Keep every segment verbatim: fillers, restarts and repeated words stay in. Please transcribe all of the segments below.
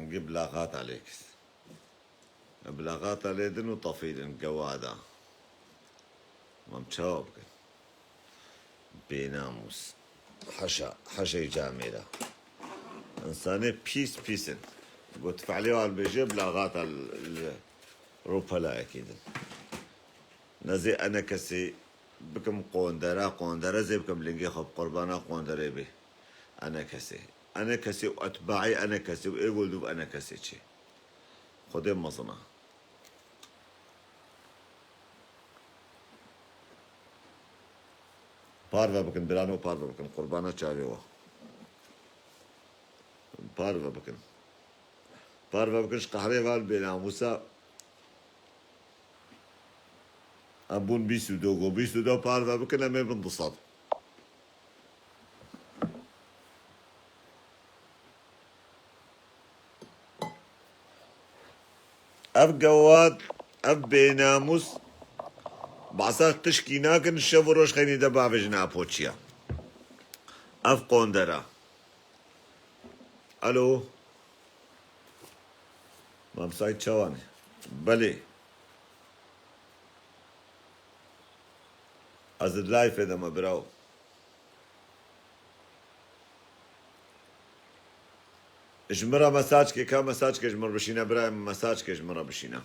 Hingî bilaxata lê kir. Bilaxata lê din û tefîrin gewada. Mam çawa bikin? Bênamûs. Heşa, heşeyê camêra. Însanê pîs pîs in. Got fe'lê wan bêje bilaxata li, li rûpelayekî din. Nezê ene kesê bikim qondera, qondere zê bikim lingê xwe bi qurbana qonderê bê. Ene kesê. Ene kesê û etbaî ene kesê û ê goldûv ene kesê çê. Xwedê mezin e. Parve bikin, birano, parve bikin. Qurbana çavê we. Parve bikin. Parve bikin, ji qehrê van bênamûsa. Em bûn bîst û du, go bîst û du parve bikin, em ê bin du sed. Ev gewad, ev bênamûs, behsa tişkî nakin, şev û roj xeynî de bavêjin apoçiya. Ev qondera. Alo. Mam Saîd çawan e? Belê. Ez di live de me biraw. Ji min re mesaj ke, ka mesaj ke ji min re bişîne, birayê min mesaj ke ji min re bişîne.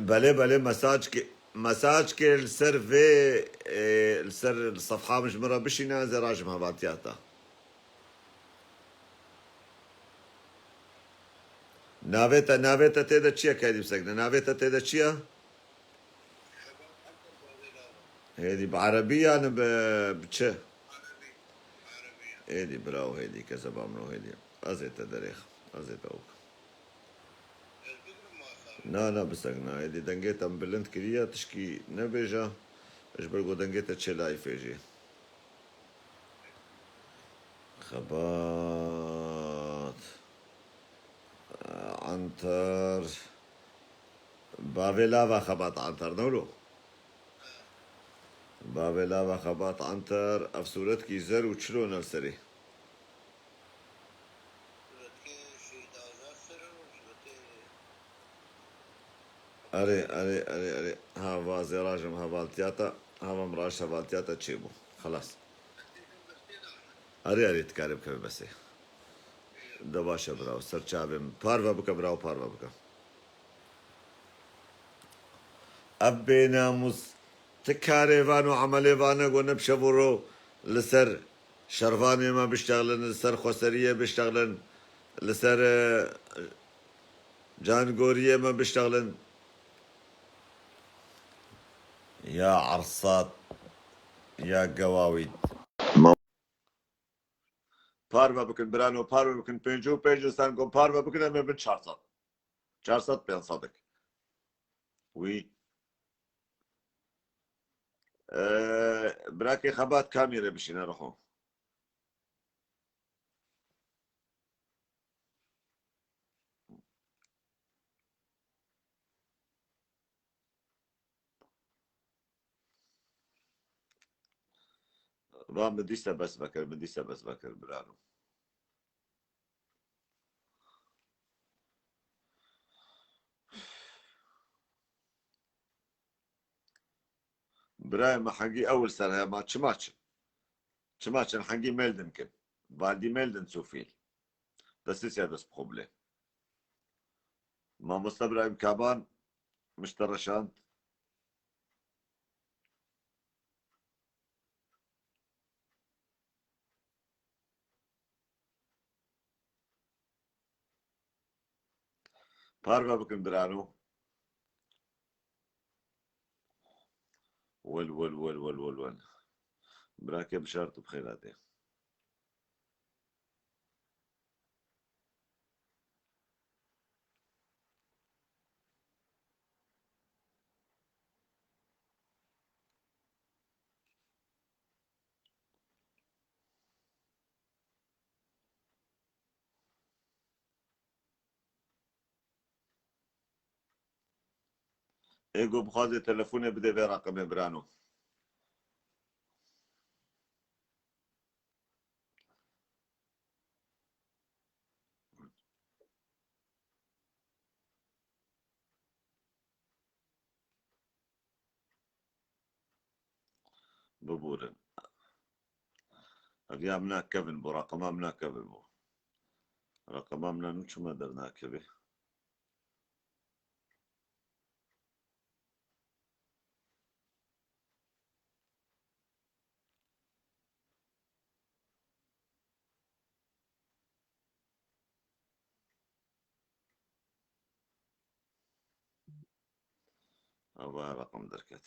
Belê, belê, mesaj ke, mesaj ke li ser vê, e, li ser sefha min ji min re bişîne, ez ê rajim hevaltiya te. Navê te, navê te tê de çi ye, kedî bisekne? Navê te tê de çi ye? Hêdî bi erebî yani bi, bi çi? Hêdî birawo, hêdî kezeba min o, hêdî. Ez ê te derêxim, ez ê te ok. Na, na, bisekna, hêdî dengê te min bilind kiriye, tişkî nebêje, ji ber ku dengê te çê layîfê jî. Xebat. Anter. Bavê lava Xebat Anter, ne wilo? Bavê lava Xebat Anter, ev sûretkî zer û çilo ne li serê. Erê, erê, erê, erê. Ha, va zê rajim hevaltiya te, ha va min raj hevaltiya te çêbû. Xelas. Erê, erê, dikarê bikeve besê. De baş e, birawo, ser çavê min. Parve bike, birawo, parve bike. Ev bênamûs ti karê van û emelê van e, ku ne bi şev û ro li ser şervanê me biştexlin, li ser xweseriyê biştexlin, li ser, e, cangoriyê me biştexlin. Ya ersat, ya gewawît. Parve bikin, birano, parve bikin. Pêncî û pênc însan ku parve bikin, em ê bin çar sed. Çar sed, pênc sedik. Wî. Ee, birakê Xebat kamîrê bişîne rixo. Va min dîse bes vekir, min dîse bes vekir, birano. Birayê me hengî ew li ser heye, ma çima çin? Çima çin hengî mêl din kin? Valdî mêl din zu viel. Das ist ja das Problem. Mamoste Birahîm Kaban, min ji te re şand. Parve bikin birano. Wel, wel, wel, wel, wel, wel. Birakê Bişar, tu bi xêr hatî. Ê ku bixwaze telefonê bide vê raqemê birano. Bibûrin. Ev ya min a kevin bû, reqema min a kevin bû. Reqema min a nû çima dernakeve? Ava reqem derket.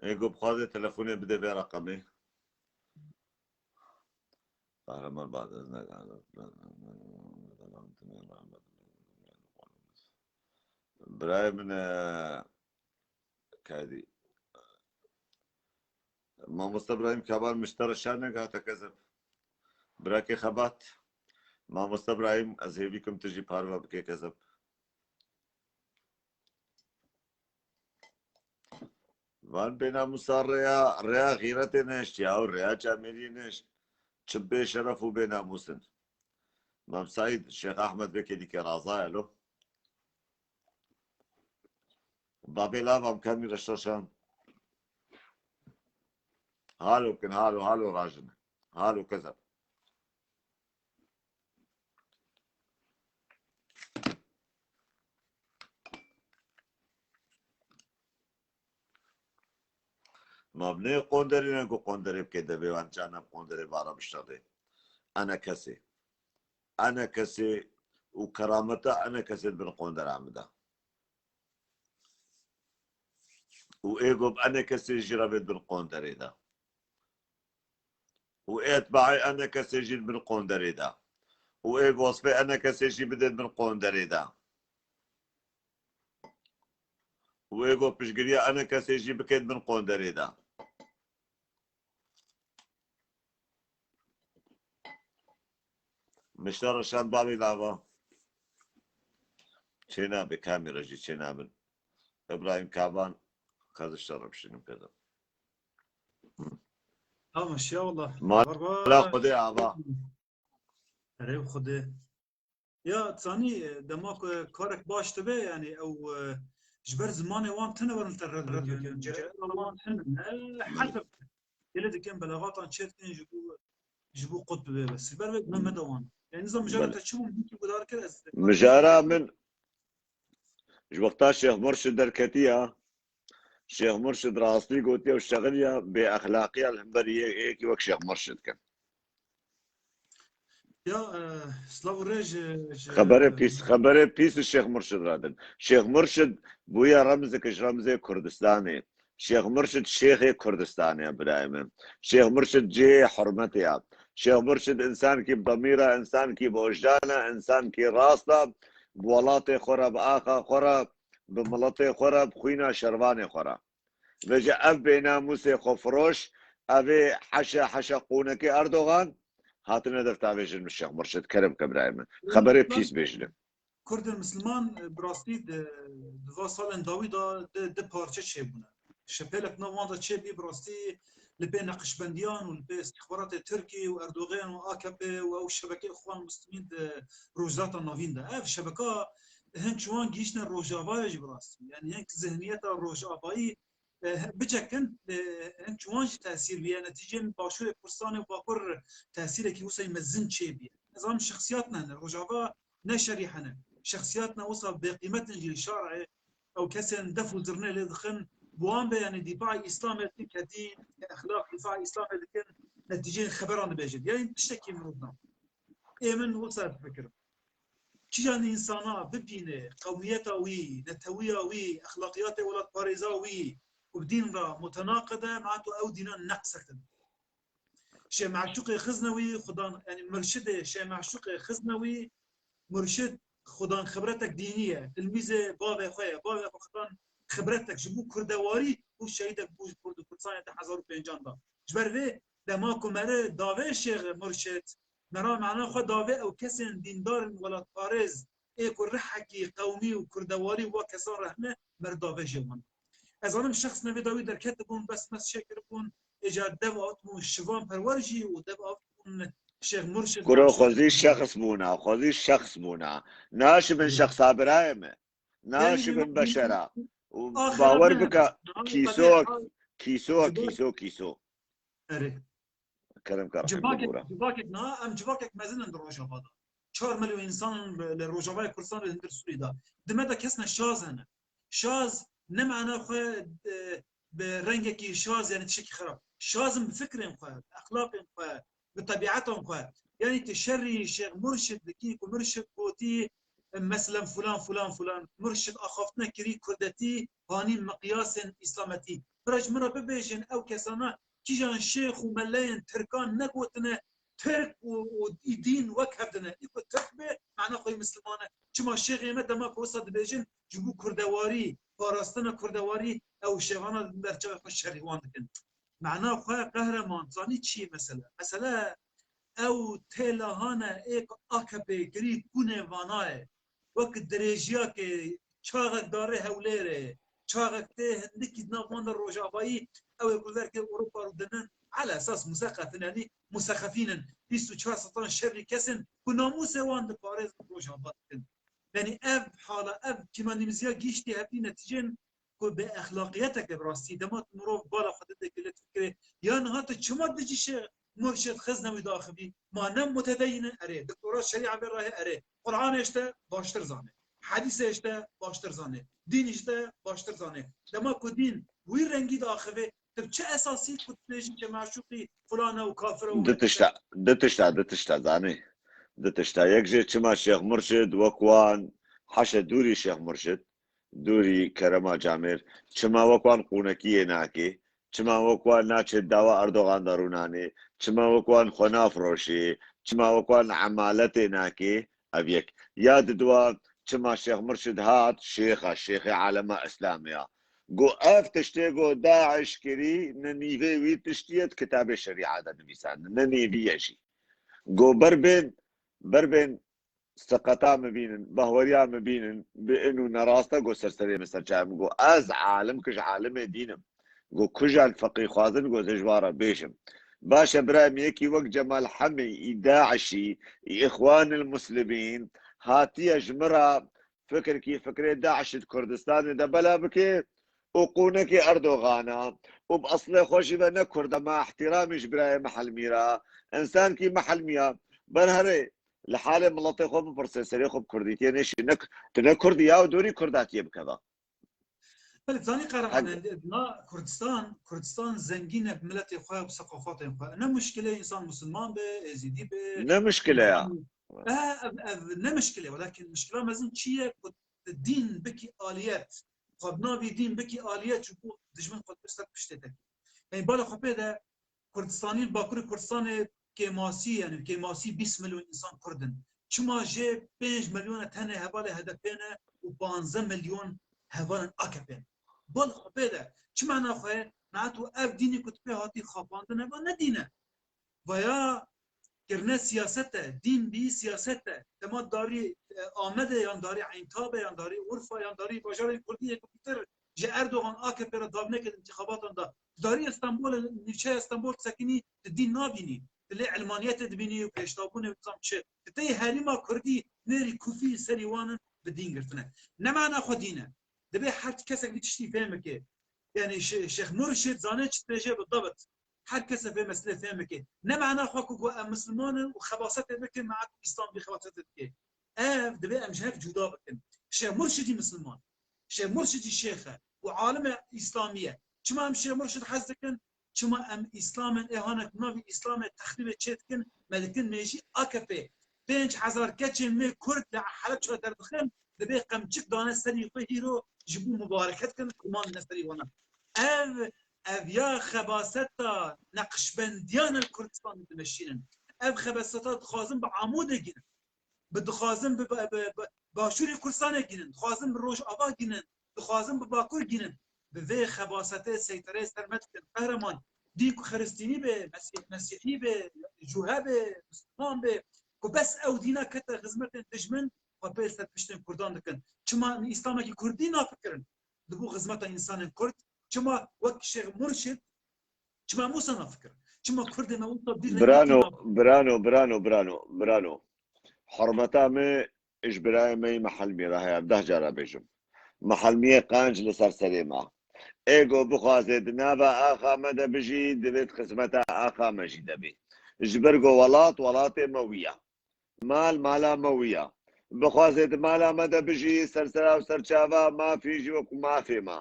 Ê ku bixwaze telefonê bide vê reqemê. Kahraman Bahadır, ne, Birayê min, e, kedî. Mamoste Birahîm Kaban miştera şa negihate kezeb. Birakê xebat. Mamoste Birahîm, ez hêvî kim tu jî parve bike kezeb. Van bênamûsa rêya, rêya xîretê neşt ya û rêya camêriyê neşt. Çi bêşeref û bênamûs in. Mam Saîd, Şêx Ahmed vekê dîke razaya lo. Babê lavam kemî reştoşan. Halo kin, halo, halo rajin. Halo kezeb. Ma binê qonderê ne ku qonderê bike devê wan cana qonderê vara biştadê. Ene kesê. Ene kesê û kerameta ene kesê bin qondera min de. Û ê go bi ene kesê jî re bê bin qonderê de. Û ê etbaê ene kesê jî bin qonderê de. Û ê wasfê ene kesê jî bidê bin qonderê de. Û ê go piştgiriya ene kesê jî bikên bin qonderê de. Mişte Reşan bavê lava. Çênabe kamî re jî çênabin. Îbrahîm Kaban, kardeşler, bişînim keda. Ama şey Allah. Mala Xwedê ava. Erê Xwedê. Ya, zanî, dema ku karek baş dibe, yani ew, e, ji ber zimanê wan tune werin te red red red red red wan tune, e, hel dikin. Gelê dikin belagatan çê dikin ji bo, ji bo qut bibe bes. Ji ber vê me me de wan. Yani nizam mijara te çi bû, min kî guhdar kir ez. Mijara min ji wexta Şêx Murşid derketiya, Şêx Murşid rastî gotiya û şexiliya bê exlaqiya li hember yê, yekî wek Şêx Murşid kin. Ya, e, silav û rêz ji, ji Xeberê pîs, xeberê pîs li Şêx Murşid radin. Şêx Murşid bûye remzeke ji remzê Kurdistanê. Şêx Murşid şêxê Kurdistanê ye, birayê min. Şêx Murşid cihê hurmetê ye. Şêx Murşid insankî bi demîr e, insankî bi wijdan e, insankî rast e. Bi welatê xwe re, bi axa xwe re, bi miletê xwe re, bi xwîna şervanê xwe re. Vêce ev bênamûsê xwefiroş, ev ê heşe heşe qûnekê Erdogan hatine dev tavêjin min Şêx Murşid. Kerem ke birayê min. Xeberê pîs bêjine. Kurdên Misliman, e, bi rastî di, di va salên dawî de di, di parçe çêbûne. Şepêlek nav wan de çêbî bi rastî li pê neqişbendiyan û li pê îstixbaratê Tirkî û Erdogan û A K P û ew şebekê Ixwan Muslimîn di Rojhilata Navîn de. Ev şebeka hin çiwan gihîştine Rojavayê jî bi rastî. Yani hin zihniyeta Rojavayî, e, biçekin, e, hin çiwan jî tesîr bîye. Netîcên Başûrê Kurdistanê û Bakur tesîrekî wisa mezin çêbîye. Ez zanim şexsiyat ne, ne Rojava ne şerî hene. Şexsiyat ne wisa bêqîmet in jî li şarê ew kesên def û zirnê lê dixin, bi wan be, yani dîfaê Îslamê dikin, ketî, exlaq dîfaê Îslamê dikin, netîceyên xeberan dibêjin. Yani tiştekî min wisa. Ê min wisa difikirim. Çiyan însana bibîne, qewmiyeta wî, netewiya wî, exlaqiyatê welatparêza wî û bi dîn re mutenaqid e, ma tu ew dîna neqis e. Şê Meşûqê Xiznewî, Xudan, yani Murşidê Şê Meşûqê Xiznewî, Murşid Xudan xibretek dînî ye, tilmîzê bavê xwe ye, bavê xwe Xudan xibretek ji bo kurdewarî û şehîdek bû ji Kurd û Kurdistanê di hezar û pêncan de. Ji ber vê dema ku meri davê Şêx Murşid, mera mena xwe davê ew kesên dîndar in welatparêz, ê ku rihekî qewmî û kurdewarî wa kesan re hene, meri davê jê wan. Ez zanim şexs nevê dawî derketibûn, bes mes çêkiribûn, êca dev avitibûn, şivan perwer jî û dev avitibûn Şêx Murşid. Kuro xwezî şexs bûna, xwezî şexs bûna. Naşibin şexsa birayê me. Naşibin beşera. Û bawer bike, kîso, kîso, kîso, kîso. Erê. Kerem kar, civakek, civakek na, em civakek mezin in di Rojava de. Çar milyon însan in li Rojavayê Kurdistan û li hundir Sûrî de. Di me de kesne şaz hene. Şaz ne mana xwe, e, bi rengekî şaz, yani tiştekî xerab. Şaz in bi fikrên xwe, bi exlaqên xwe, bi tebiatan xwe. Yani tu şerî Şêx Murşid dikî ku Murşid gotî, e, meselen filan, filan, filan. Murşid axaftine kirî kurdetî, hanî miqyasên îslametî. Bira ji min re bibêjin, ew kesana kîjan şêx û meleyên tirkan negotine Tirk û, û dîn wek hev dine. Î ku Tirk be, mana xwe yî Misliman e. Çima şêxê me dema ku wisa dibêjin, ji bo kurdewarî, parastina kurdewarî, ew şêxana berçavê xwe şerî wan dikin. Mana xwe qehreman, zanî çi ye mesele? Mesele ew têlahane ê ku A K P kirî kûnê vana ye. Wek dirêjiyakê çaxek darê Hewlêrê, çaxek tê hindikî di nav wan de Rojavayî, ew ê ku derkê Ewropa rû dinin, ala esas museqefin, yanî musexefîn in, bîst û çar setan şerî kes in ku namûsê wan diparêzin, Rojava dikin. Yanî ev hala, ev kîmanîmiziya gihîştî hevdî netîcên ku bi exlaqiyeteke bi rastî dema tu mirov bala xwe dide gelê fikrê, ya niha tu çima dijî şê Murşid xizne wî daxivî? Ma ne mutedeyîn in? Erê, doktora şerîa vê rahê erê. Quran işte baştir zane. Hadîs işte baştir zane. Din işte baştir zane. Dema ku din wî rengî daxivê, tu bi çi esasî ku tu bêjî ke meşûqî fulane û kafir e û... Du tişta, du tişta, du tişta zanî. Du tişta. Yek jê çima Şêx Murşid wek wan heşe dûrî Şêx Murşid, dûrî kerema camêr, çima wek wan qûnekiyê nake, çima wek wan naçe dawa Erdogan de rûnanê, çima wek wan xwe nafroşê, çima wek wan emaletê nake, ev yek. Ya di dua, çima Şêx Murşid hat, şêxa, şêxê alema Îslamê ya. Go ev tiştê go Daeş kirî, ne nîvê wî tiştî ye, di kitabê şerîa de nivîsandin, ne nêvî ye jî. Go berbên, berbên seqeta min bînin, bahweriya min bînin, bi in û ne rast e, go serserê min ser çavê min, go ez alim, kij alimê dîn im. Go kujan feqî xwazin, go ez ji wan re bêjim. Baş e, birayê min yekî wek Cemal Hemî, î Daişî, î Îxwanil Muslimîn, hatiye ji min re fikirkî, fikrê Daişî di Kurdistanê de bela bike û qûnekê Erdogana û bi eslê xwe jî ve ne Kurd e, ma ihtiramî ji birayê Mihelmî re, însankî Mihelmî ye, ber herê, li halê miletê xwe bipirse, serê xwe bi kurdîtiyê nêşî. Ne, tu ne kurdî ya û dorî kurdatiyê bikeve. Belê, zanî qehreman, na Kurdistan, Kurdistan zengîn e bi miletê xwe û seqafatên xwe. Ne muşkile însan musulman be, êzîdî be. Ne muşkile ya. E, ev, ev ne muşkile, welakin muşkila mezin çi ye ku dîn bikî aliyet, xwe bi navî dîn bikî aliyet ji bo dijmin xwe ser piştê te. Yani bala xwe pê de Kurdistanî, Bakurê Kurdistanê kêmasî, yani kêmasî bîst milyon însan Kurd in. Çima jê pênc milyona tenê hevalê H D P ne û panzdeh milyon hevalên A K P ne? Bal xwe pê de. Çi mana xwe ye? Na tu ev dînî ku tu pê hatî xapandin, eva ne dîn e. Vaya kirine siyaset e, dîn bî siyaset e. Dema darî, e, Amedê yan darî Eyntabê yan darî Urfa yan darî bajarên Kurdî yê ku pîtir ji Erdogan A K P re davneke di întixabatan de. Tu darî Stenbolê, nîvçeya Stenbol sekinî, tu dîn nabînî. Tu lê ilmaniyetê dibînî û pêşdabûnê û nizam çi. Tu teyê herîma Kurdî nêrî kufî serî wan in bi dîn girtine. Ne mana xwe dîn e. Divê her kesek vî tiştî fêm bike. Yani Şê-, Şêx Murşid zane çi dibêje bi dabit. Her kes e vê meselê fêm bike. Ne mana xwe ku, ku em Misliman in û xebasetê bike, me ku Îslam vî xebasetê dike. Ev divê em ji hev cuda bikin. Şêx Murşidî Misliman. Şêx Murşidî şêx e û alim e Îslamî ye. Çima em Şêx Murşid hez dikin? Çima em Îslamên ê hanek navî Îslamê texrîbê çê dikin? Me dikin mêjî A K P. Pênc hezar keçên me Kurd li Helebçe derdixin, divê qemçik dane serî xwe hîro ji bo mubareket kin, kuman dine serî wana. Ev, ev ya xebaseta neqşbendiyan li Kurdistan dimeşînin. Ev xebaseta dixwazin bi Amûdê gînin. Bi dixwazin bi, bi, bi, bi Başûrê Kurdistanê gînin. Dixwazin bi Rojava gînin. Dixwazin bi Bakur gînin. Bi vê xebasetê seytereyê ser me dikin. Qehreman, dîn ku xeristînî be, mesîh-, mesîhî be, juhe be, misliman be, ku bes ew dîna kete xizmetên dijmin, xwe pê ser piştên Kurdan dikin. Çima em Îslamekî Kurdî nafikirin? Di bo xizmeta însanên Kurd, çima wek Şêx Murşid, çima em wisa nafikirin? Çima Kurdê me wisa bîr Birano, nafikirin? Birano, birano, birano, birano. Hurmeta me ji birayê me yî Mihelmî re heye, deh cara bêjim. Mihelmiyê qenc li ser serê me. Ê go bixwaze di nava axa me de bijî, divê di xizmeta axa me jî de bî. Ji ber go welat, welatê me wî ye. Mal, mala me wî ye. Bixwaze di mala me de bijî, ser sera û ser çava mafî jî wekû mafê me.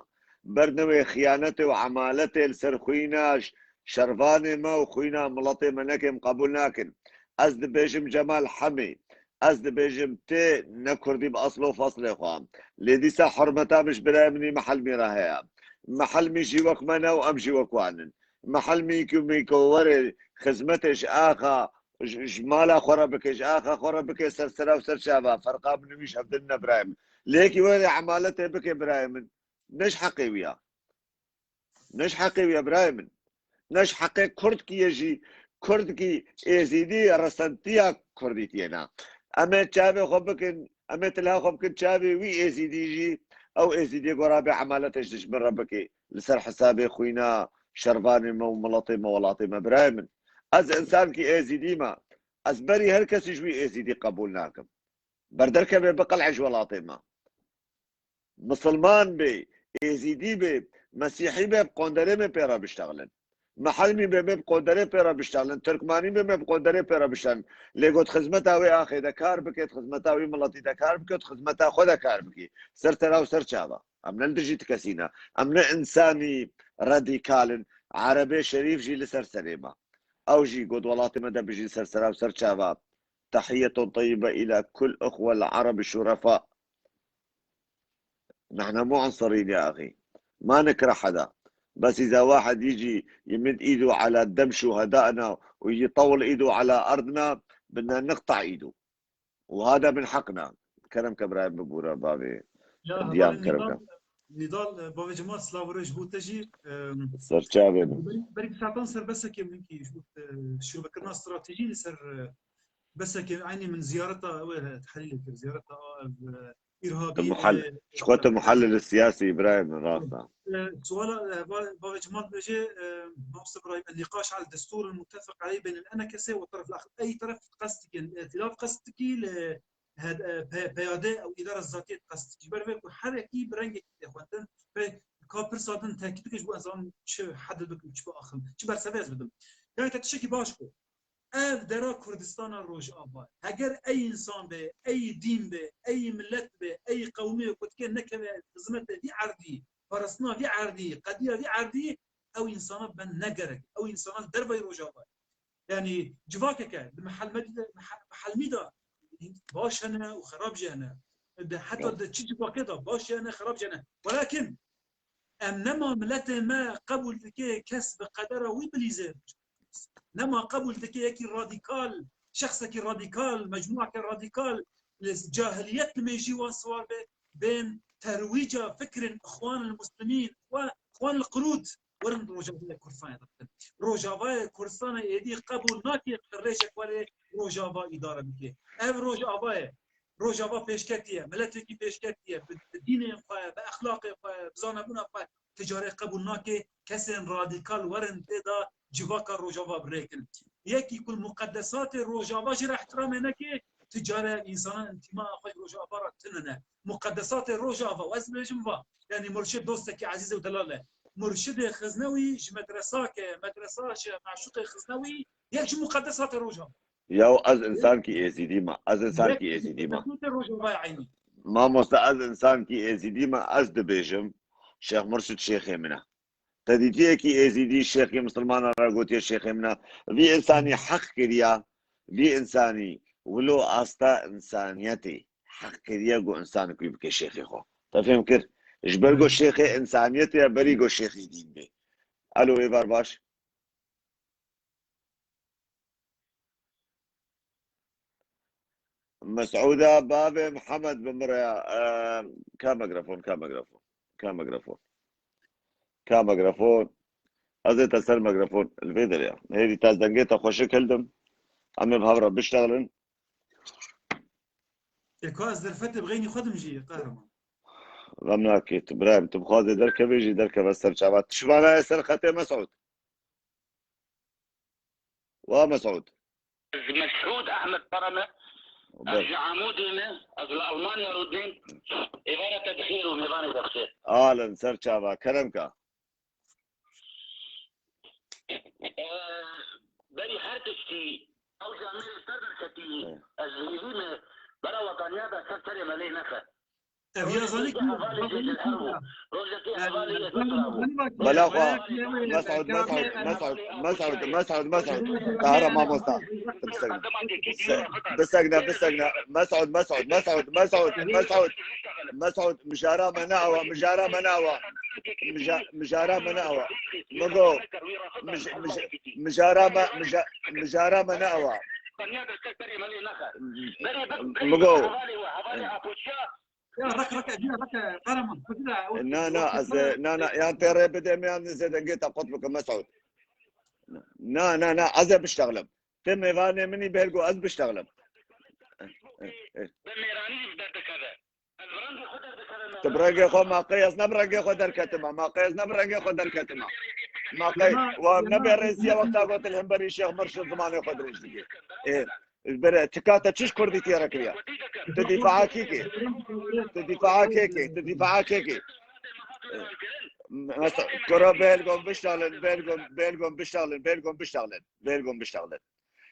Bernewê xiyanetê û emaletê li ser xwîna ş-, şervanê me û xwîna miletê me neke, em qebûl nakin. Ez dibêjim Cemal Hemî, ez dibêjim tê ne kurdî bi esl û feslê xwe. Lê dîsa hurmeta min ji birayê min î Mihelmî re heye. Mihelmî jî wek me ne û em jî wek wan in. Mihelmî ku mî ku were xizmetê ji axa, ji, ji mala xwe re bike, ji axa xwe re bike, ser sera û ser çava, ferqa min û wî ji hev din ne birayê min. Lê yekî were emaletê bike birayê min. Ne ji heqê wî ya. Ne ji heqê wî ya birayê min. Ne ji heqê kurdkî ye jî, kurdkî êzîdî resentiya kurdîtiyê ne. Em ê çavê xwe bikin, em ê tilha xwe bikin çavê wî êzîdî jî, ew êzîdî gora bê emaletê ji dijmin re bike, li ser hesabê xwîna şervanê me û miletê me, welatê me birayê min. Ez însankî êzîdî me. Ez berî her kesî ji wî êzîdî qebûl nakim. Berderkeve biqel'e ji welatê me. Misilman bê, êzîdî bê, mesîhî bê, bi qonderê me pê re biştexilin. Mihelmî bê, me bi qonderê pê re biştexilin. Tirkmanî bê, me bi qonderê pê re biştexilin. Lê got xizmeta wê axê de kar bike, xizmeta wê miletî de kar bike, xizmeta xwe de kar bike. Ser sera û ser çava. Em ne li dijî ti kesî ne. Em ne însanî radîkal in. Erebê şerîf jî li ser serê me. Ew jî got welatê me de bijî, ser sera û ser çava. تحية طيبة إلى كل أخوة العرب الشرفاء. نحن مو عنصريين يا أخي، ما نكره حدا، بس إذا واحد يجي يمد إيده على دم شهدائنا ويطول إيده على أرضنا، بدنا نقطع إيده، وهذا من حقنا. Kerem ke birayê bibûre bavê. Ya, hevalê Diyam, kerem Nîdal, ke. Nîdal, e, bavê Cemal, silav û rêz ji bo te jî. Em, Ser çavê min. Ber-, berî saetan ser besekê min kî ji bo, e, şûrbekirina stratejî li ser, e, besekê eynî min ziyareta ew, e, tehlîlê kir, ziyareta a, ev, e, îrhabî, Tu muhal-, e, ji xwe tu muhellil siyasî, birayê min, rast e. E, suala, e, ba-, bavê Cemal dibêje, e, mamoste Ibrahîm, النقاش على الدستور المتفق عليه بين الأنكسة والطرف الآخر. Ey teref qest dikin, îtilaf qest dikî li H D, e, P-, P Y D ew îdara zatiyê diqest. Ji ber vê ku her yekî bi rengekî tê xwendin, pê ka pirsa din tekî bike ji bo ez zanim çi hedil bikim, çi biaxim, çi bersevê ez bidim. Yani te tiştekî baş got. Ev dera Kurdistana Rojava ye. Heger ey însan be, ey dîn be, ey milet be, ey qewmê ku dike nekeve xizmetê vî erdî, parastina vî erdî, qediya vî erdî, ew însana ben ne gerek. Ew însana li derveyî Rojava ye. Yani civakeke di mihelmedî de, mihe-, mihelmî de baş hene û xerab jî hene. Di heta Evet. di çi civakê de baş jî hene, xerab jî hene. Welakin em nema miletê me qebûl dike kes bi qedera wî bilîze. Nema qebûl dike yekî radîkal, şexsekî radîkal, mecmuake radîkal, li cahiliyet li mêjî wan siwar be, bên terwîca fikrên Îxwan el Muslimîn, Îxwan, Îxwan el Qurûd, werin Rojavayê Kurdistanê de bikin. Rojavayê Kurdistanê êdî qebûl nake li rêjek were Rojava îdare bike. Ev Rojava ye. Rojava pêşketî ye. Miletekî pêşketî ye. Bi, bi dînê xwe, bi exlaqê xwe, bi zanebûna xwe ti carê qebûl nake kesên radîkal werin tê de civaka Rojava bi rê kin. Yekî ku muqedesatê Rojava jî re ihtiramê neke, ti care însanan întîmaa xwe ji Rojava re tune ne. Muqedesatê Rojava, û ez dibêjim va, yani murşid dostekî ezîz û delal e. Murşidê xiznewî ji medresake, medresa ji meşûqê xiznewî, yek ji muqedesatê Rojava. Ya ez însankî êzîdî me, ez însankî Yek ji êzîdî me. muqedesatê Rojava ye eynî. Mamoste, ez însankî êzîdî me, ez dibêjim, Şêx Murşid şêxê min e. Te dîtiyekî êzîdî şêxê misilmanan re gotiye şêxê min e. Vî însanî heq kiriya, vî însanî wilo asta însaniyetê heq kiriye ku însan ku bike şêxê xwe. Te fêm kir? Ji ber ku şêxê însaniyetê ye, berî ku şêxê dîn be. Alo, êvar baş. Mesûda bavê Mihemed bi min re ya. Em, ka mikrofon, ka mikrofon, ka mikrofon. Ka mikrofon. Ez ê te ser mikrofon. Li vê derê ya. Hêdî te dengê te xweşik hildim. Em ê bi hev re biştexilin. Ê, ka ez derfetê bi xeynî xwe dim jî, qehreman. Xem nake, tu birayê min, tu bixwazê derkevê jî derkeve ser çava. Tu şivanayê ser xetê Mesûd. Wa Mesûd. Ez Mesûd Ehmed Parame. Ez ji Amûdê me, ez li Almanya rûdîn. Êvara te bi xêr û mêvanê te bi xêr. Alin, ser çava, kerem ka. Ee, berî her tiştî ew camêrê ser derketî, ez hêvî me bera wetaniya de ser serê me lê nexe. Ev ya zanî kî? Bela xwe. Mesûd, Mesûd, Mesûd, Mesûd, Mesûd, Mesûd. Tahira mamosta. Bisekne, bisekne. Mesûd, Mesûd, Mesûd, Mesûd, Mesûd. Mesûd, mijara me neawa, mijara me neawa. Mija-, mijara me neawa. Min go, mij-, mij-, mijara me, mija-, mijara me neawa. Min go. Ya, rek, rek, ya, rek, Kahraman, xwe dira, Na, na, ez, na, na, yan tê rê bidem, yan zê dengê te qut bikim, Mesûd. Na, na, na, ez ê biştexlim. Tê mêvanê min î, belgo ez biştexlim. Bi mêranî ji derdikeve. Ez bi rengê xwe derdikeve. Tu bi rengê xwe, ma qey ez ne bi rengê xwe derketim, ma qey ez ne bi rengê xwe derketim. Ma qey, wa nebê rêziya wexta gotin hemberî Şêx Mirşid zimanê xwe dirêj dike. Ê, Bere, tika te çiş kurdî tê re kiriya? Tu dîfaa kê kê? Tu dîfaa kê kê? Tu dîfaa kê kê? Mesela, kura belgon biştalin, belgon, belgon biştalin, belgon biştalin, belgon biştalin.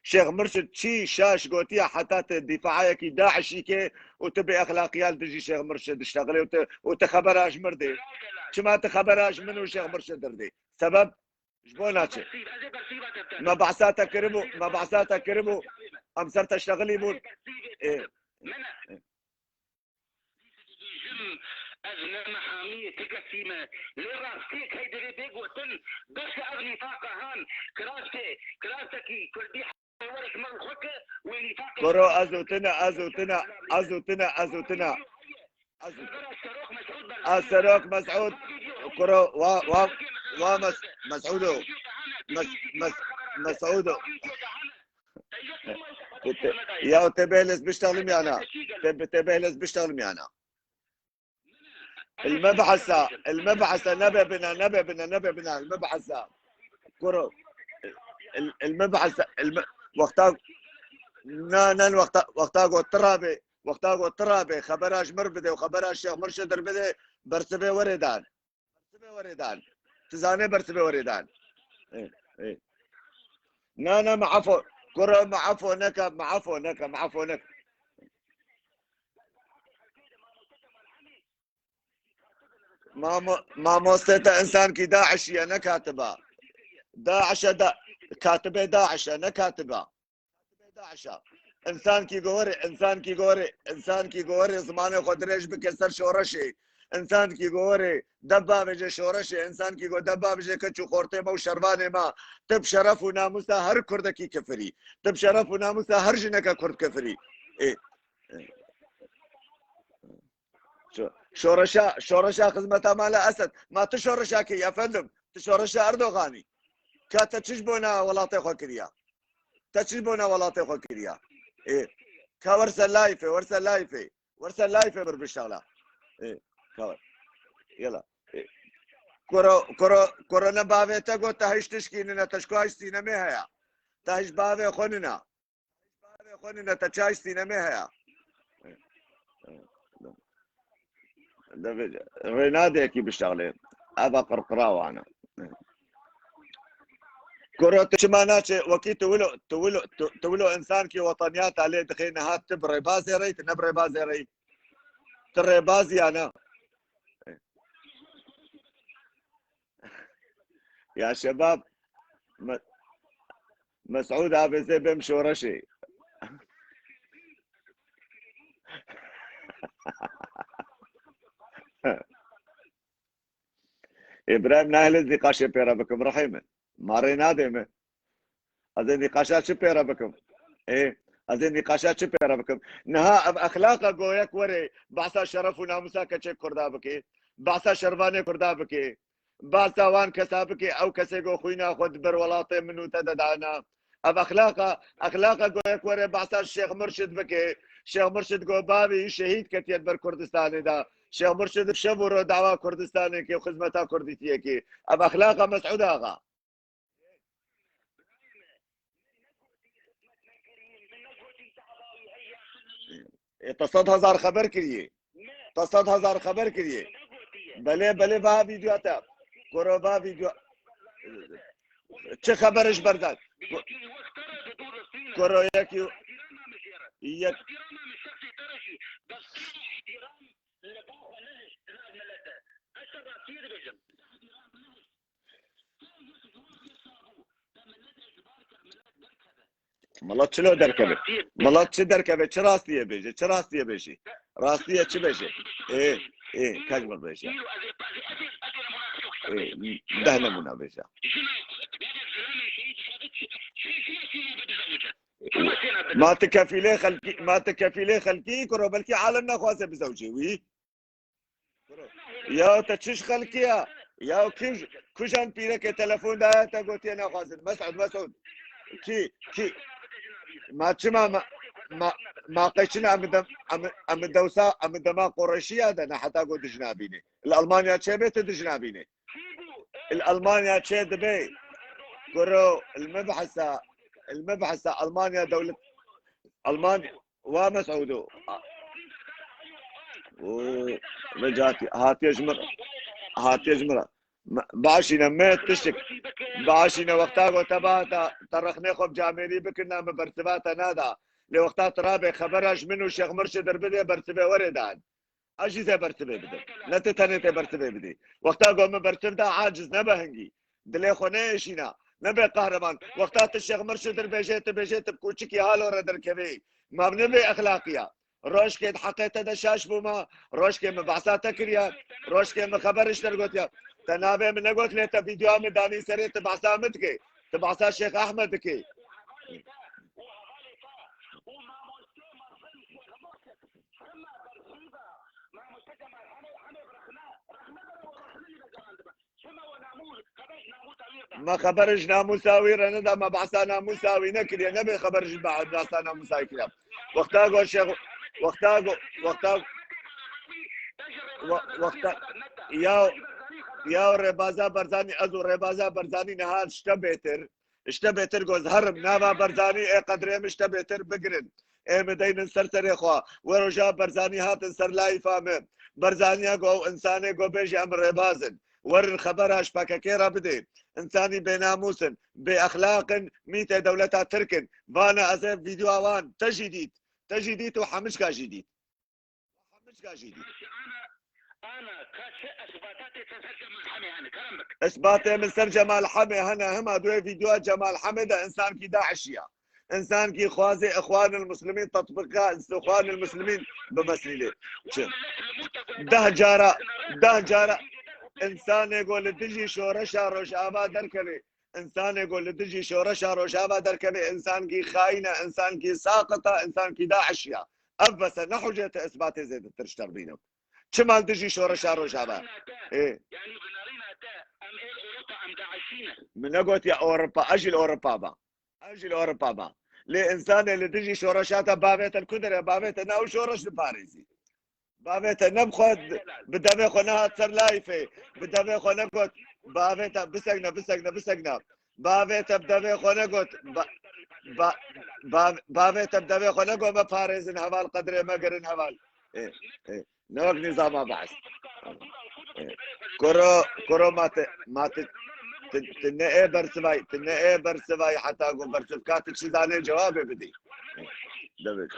Şêx Mirşid çi şaş gotiya heta te dîfaayekî DAIŞî kê û tu bê exlaqiya li dijî Şêx Mirşid diştexilê û tu, û tu xebera ji mir dê. Çima tu xebera ji min û Şêx Mirşid dirdê? Sebeb? Ji bo naçe. Me behsa te kiribû, me behsa te kiribû. Em ser te ştexilî bûn. Ê. Jim, ez ne mehamiyê ti kesî me. Lê rastiyek hey divê bê gotin, bes ev nîfaqa han, kirastê, kirastekî kurdî Koro ez û tine, ez û tine, ez û tine, ez û tine. Ez û tine. Ez Serok Mesûd, kuro wa, wa, wa Mes-, Mesûdo. Mes-, Mes-, Mesûdo. Te, ya te bêhles biştalim yana. Te, te bêhles biştalim yana. المبحثة، المبحثة، nebe bina, nebe bina, nebe bina, المبحثة. Kuro. المبحثة، الم-، wexta, na, na, wexta, wexta got tira be, wexta got tira be, xebera ji mir bide û xebera Şêx Mirşid dir bide, bersivê were dan. Bersivê were dan. Tu zanê bersivê were dan. Ê, ê. Na, na, me afo. Kuro me afo neke, me afo neke, me afo neke. Mamo-, mamostê te însankî DAIŞî ye, ne katiba. DAIŞ e da-, katibê DAIŞ e, ne katiba. DAIŞ e. Însankî gorê, însankî gorê, însankî gorê zimanê xwe dirêj bike ser şoreşê. Însankî gorê deb bavêje şoreşê, însankî go deb bavêje keç û xortê me û şervanê me. Ti bi şeref û namûsa her kurdekî kifirî. Ti bi şeref û namûsa her jineke kurd kifirî. Ê, ê. Şo-, şoreşa, şoreşa xizmeta Mala Esed. Ma tu şoreşa kî, efendim? Tu şoreşa Erdoganî. Ka te çi ji bona welatê xwe kiriya? Te çi ji bona welatê xwe kiriya? Ê, ka werse layfê, werse layfê. Werse layfê bir biştexla. Ê, ka wer. Yela. Ê. Koro, koro, koro ne bavê te got te hej tişkî nine, te ji ku hej sînemê heya? Te hej bavê xwe nina. Bavê xwe nîne te çay sînemê heye. Rênadê yekî bişexlê. Eva qirqira wan e. Kuro tu çima naçe wekî tu wilo, tu wilo, tu, tu wilo însankî wetaniya te lê dixê niha tu bi rêbazê rey, tu ne bi rêbazê rey. Tu rêbaz ya ne? Ya şebab, Me-, Mesûd abêzê bêm şoreşê. Îbrahîm nahêle nîqaşê pê re bikim, rihê min. Ma rê nadê min. Ez ê nîqaşa çi pê re bikim? Ê, ez ê nîqaşa çi pê re bikim? Niha ev exlaqa goyek were, behsa şeref û namûsa keçê Kurda bike, behsa şervanê Kurda bike, behsa wan kesa bike, ew kesê go xwîna xwe diber welatê min û te de dana. Ev exlaqa, exlaqa goyek were, behsa Şêx Murşid bike. Şêx Murşid go bavê wî şehîd ketiye di ber Kurdistanê de. Şêx Murşid şev û ro dawa Kurdistanê ke û xizmeta Kurdîtiyê ke. Ev exlaqa Mesûd Axa. Ê, te sed hezar xeber kiriye. Te sed hezar xeber kiriye. Belê, belê, va vîdyoya te. Kuro va vîdyo. Çi xeber ji berdan? Kuro yekî yek. Milet çilo derkeve? Milet çi derkeve? Çi rastiyê bêje? Çi rastiyê bêje? Rastiyê çi bêje? Ê, ê, kaç bir bêje? Ê, deh nemûne bêje. Ma tu kefîlê xelkî, ma tu kefîlê xelkî kuro, belkî alem nexwaze bizewcê wî. Ya te çiş xelkî ya? Ya kî, kujan pîrekê telefon daye te gotiye naxwazin. Mesud, Mesud. Kî, kî. Ma çima ma, ma, ma qey çina em dem, em, em dewsa, em dema Qureyşiya de ne heta go dijna bîne. Li Almanya çê bê tu dijna bîne. Li Almanya çê dibe. Kuro, li me behsa, li me behsa Almanya dewlet, Almanya, Wa Mesûdo. Û vê cihê hatiye ji min, hatiye ji min re. Me, biaşîne me tiştik. Biaşîne wexta go te ba te, te rexnê xwe bi camêrî bikirina, me bersiva te nada. Lê wexta tu rabê xebera ji min û Şêx Mirşid re bidê, bersivê werê dan. Ez jî zê bersivê bidim. Ne tu tenê tê bersivê bidî. Wexta go min bersiv da, aciz nebe hingî. Dilê xwe neêşîna. Nebe qehreman. Wexta tu Şêx Mirşid re bêjê, tu bêjê tu bi kûçikî halo re derkevî. Ma nebe exlaqiya. Rojkê di heqê te de şaş bûma, rojkê min behsa te kiriya, rojkê min xeber ji te re gotiya. Te navê min negot lê te vîdyoya min danî serê, tu behsa min dikê. Tu behsa Şêx Ehmed dikê. Me xeber ji namûsa wî re neda, me behsa namûsa wî nekiriye, nebe xeber ji be-, behsa namûsa wî kiriye. Wexta go şex-, wexta go, wexta, we-, wexta, ya, ya rêbaza Barzanî, ez û rêbaza Barzanî niha ji te bêtir, ji te bêtir go ez herim, nava Barzanî ê qedrê min ji te bêtir bigirin. Ê min deynin ser serê xwe. We roja Barzanî hatin ser layfa min. Barzaniya go ew insanê go bêje em rêbaz in. Werin xebera ji P K K re bidê. Însanî bênamûs in, bêexlaq in, mîtê dewleta Tirk in. Vana ez ê vîdyoya wan te jî dît. Te jî dît û hemicka jî dît. Hemicka jî dît. Îsbatê min ser Cemal Hemê hene, hema di wê vîdyoya Cemal Hemê de însankî DAIŞiya. Însankî xwazê Îxwanil Muslimîn, tetbîqa Îxwanil Muslimîn bimesilê. Çi? Deh cara, deh cara însanê go li dijî şoreşa Rojava derkeve, însanê go li dijî şoreşa Rojava derkeve, însankî xayîn e, însankî saqit e, însankî DAIŞiya. Ev bes e, ne hocê te îsbatê zêdetir ji te re bînim. Çima li dijî şoreşa Rojava? Ê. Yanî binarîna te, em ê Ewropa, em DAIŞî ne. Min negotiye Ewropa, ez jî li Ewropa me. Ez jî li Ewropa me. Lê însanê li dijî şoreşa te bavê te li ku derê? Bavê te ne ew şoreş diparêzî. Bavê te ne bi xwe, bi devê xwe nehat ser layfê. Bi devê xwe negot. Bavê te bisekne, bisekne, bisekne. Bavê te bi devê xwe negot. Ba, ba, ba, bavê te bi devê xwe negot me parêzin heval, qedrê me girin heval. Ê, ê. Ne wek nîzama Be'es. Ê. Kuro, kuro ma te, ma te, te, te ne ê bersivay, te ne ê bersivay heta ku bersivka te çi zanê cewabê bidî. Ê. Devê.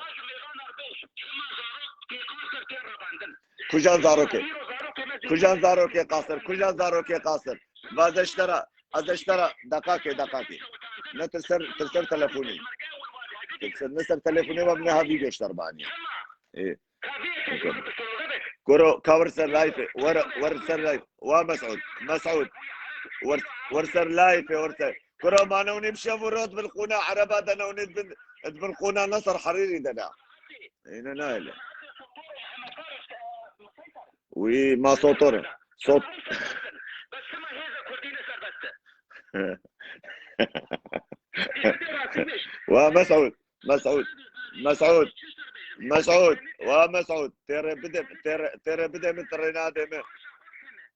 Kujan zarokê? Kujan zarokê qasir? Kujan zarokê qasir? Vaze ji te re, ez ji te re, deqakê, deqakê. Ne tu ser, tu ser telefonê. Tu ser, ne ser telefonê ve ne ha vîdeo ji te re baniye. Ê. Kuro, ka wer ser layfê, wer, wer ser layf. Wa Mes'ud, Mes'ud. Wer, wer ser layfê, wer ser. Kuro ma newnî bi şev û rot bin qûna Ereba de newnî bin, bin qûna Nasr Harîrî de ne. Ê, ne, ne öyle. Wî ma sotor e. Sot. Wa Mes'ud, Mes'ud, Mes'ud, Mes'ud, wa Mes'ud, têrê bide, têrê, têrê bide min, têrê nade min.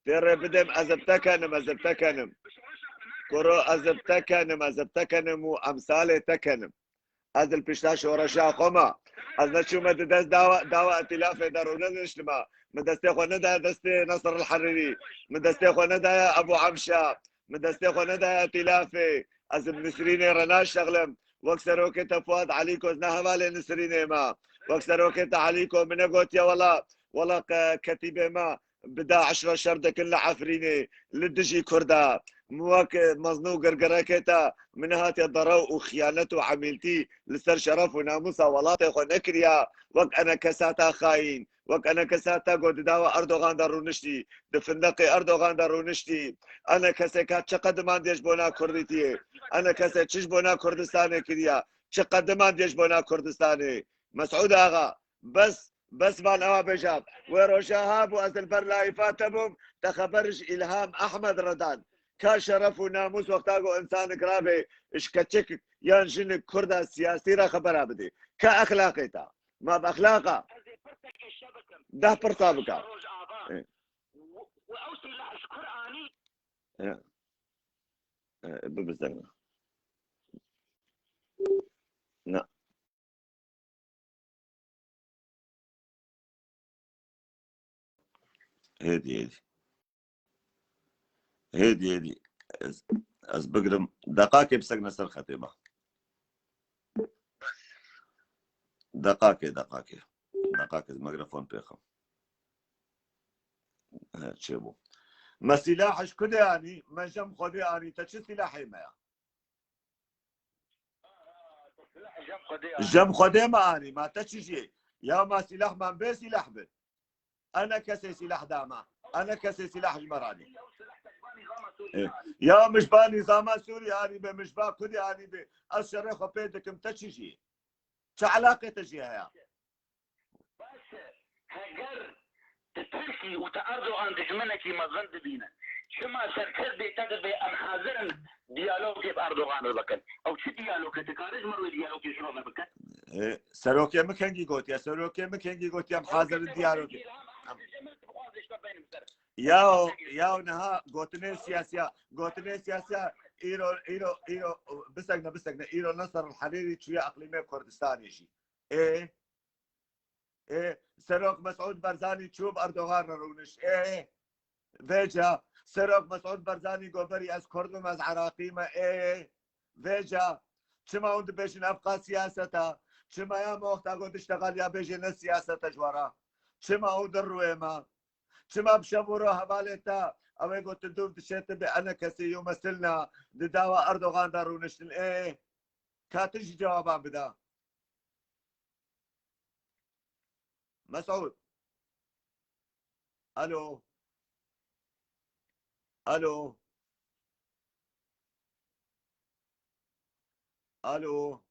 Têrê bide min, ez bi te kenim, ez bi te kenim. Kuro ez bi te kenim, ez bi te kenim û emsalê te kenim. Ez li pişta şoreşa xwe me. Ez neçûme di dest dawa, dawa îtîlafê de rûneniştime. Min destê xwe nedaye destê Nasir el Herîrî. Min destê xwe nedaye Ebû Emşa. Min destê xwe nedaye îtîlafê. Ez bi Nisrînê re naşexlim. Wek serokê te Fuad Elîko, ez ne hevalê Nisrînê me. Wek serokê te Elîko min negotiye wela, wela ke-, ketîbê me bi DAIŞ re şer dikin li Efrînê, li dijî Kurda. Min wek mezin û girgirekê te, min nehatiye derew û xiyanet û emîltî li ser şeref û namûsa welatê xwe nekiriya, wek enekesa te xayîn, wek enekesa te ku di dawa Erdogan de rûniştî, di findeqê Erdogan de rûniştî. Enekesê ka çi qediman dê ji bona Kurdîtiyê? Enekesê çi ji bona Kurdistanê kiriya? Çi qediman dê ji bona Kurdistanê? Mesûd Axa, bes, bes van ewa bêje. Wê roja ha bû ez li ber layîfa te bûm, te xeber ji Îlham Ehmed re dan. Ka şeref û namûs wexta ku însanik rabe ji keçik yan jinik Kurda siyasî re xebera bidê. Ka exlaqê te. Ma bi exlaqa. Deh pirsa bike. Ê. Ê. Ê, bibizin. Na. Hêdî, hêdî. Hêdî, hêdî. Ez, ez bigirim. Deqakê bisekne ser xetê me. Deqakê, deqakê. Deqakê, mikrofon pêxim. He, çêbû. Me sîlah ji ku de anî? Me jem Xwedê anî. Te çi sîlahê me ya? Jem Xwedê anî. Jem Xwedê me anî. Ma te çi jî? Ya ma sîlah man bê sîlah bin. Ene kesê sîlah da me. Ene kesê sîlah ji me ranî. Ê. Ya min ji ba nîzama Sûrî anî be, min ji ba Kurdî anî be. Ez şerê xwe pê dikim, te çi jî? Çi elaqê te jî heye? Baş e, heger tu Tirkî û tu Erdogan dijminekî mezin dibîne, çima serkerdê te dibe em hazir in diyalogê bi Erdogan re bikin? Ew çi diyalog e? Tu karî ji min re wê diyalogê ji re ve bikin? E, serokê min kengî gotiye, serokê min kengî gotiye em hazir in diyalogê. Yaw, yaw niha gotinê siyasiya, gotinê siyasiya îro, îro, îro, bisekne, bisekne, îro Nasir el Herîrî çûye eqlîmê Kurdistanê jî. Ê, ê, Serok Mesûd Barzanî çû bi Erdogan re rûnişt. Ê, vêca Serok Mesûd Barzanî got berî ez Kurd im, ez Iraqî me. Ê, vêca çima hûn dibêjin ev qas siyaset e? Çima ya me wexta got diştexel ya bêjê ne siyaset e ji we re? Çima hûn di rûyê me? Çima bi şev û ro hevalê te ew ê got tu dûv dişê tu bi ene kesê yû mesilna di dawa Erdogan de rûniştin? Ê, ka tu jî cewaban bida. Mesûd. Alo. Alo. Alo.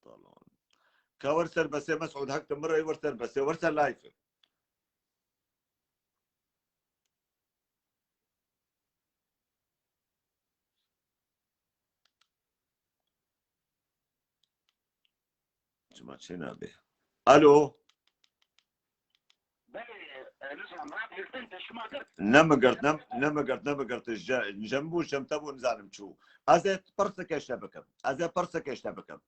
Tamam. Ka wer ser besê Mesûd, hek tu min re wer ser besê, wer ser live. Çima çê nabe? Alo. Belê, e, nizam, rap hiltin, te şima girt. Ne min girt, ne, ne min girt, ne min girt. Je-, jem bû, jem te bû, nizanim çû. Ez ê pirseke ji te bikim. Ez ê pirseke ji te bikim.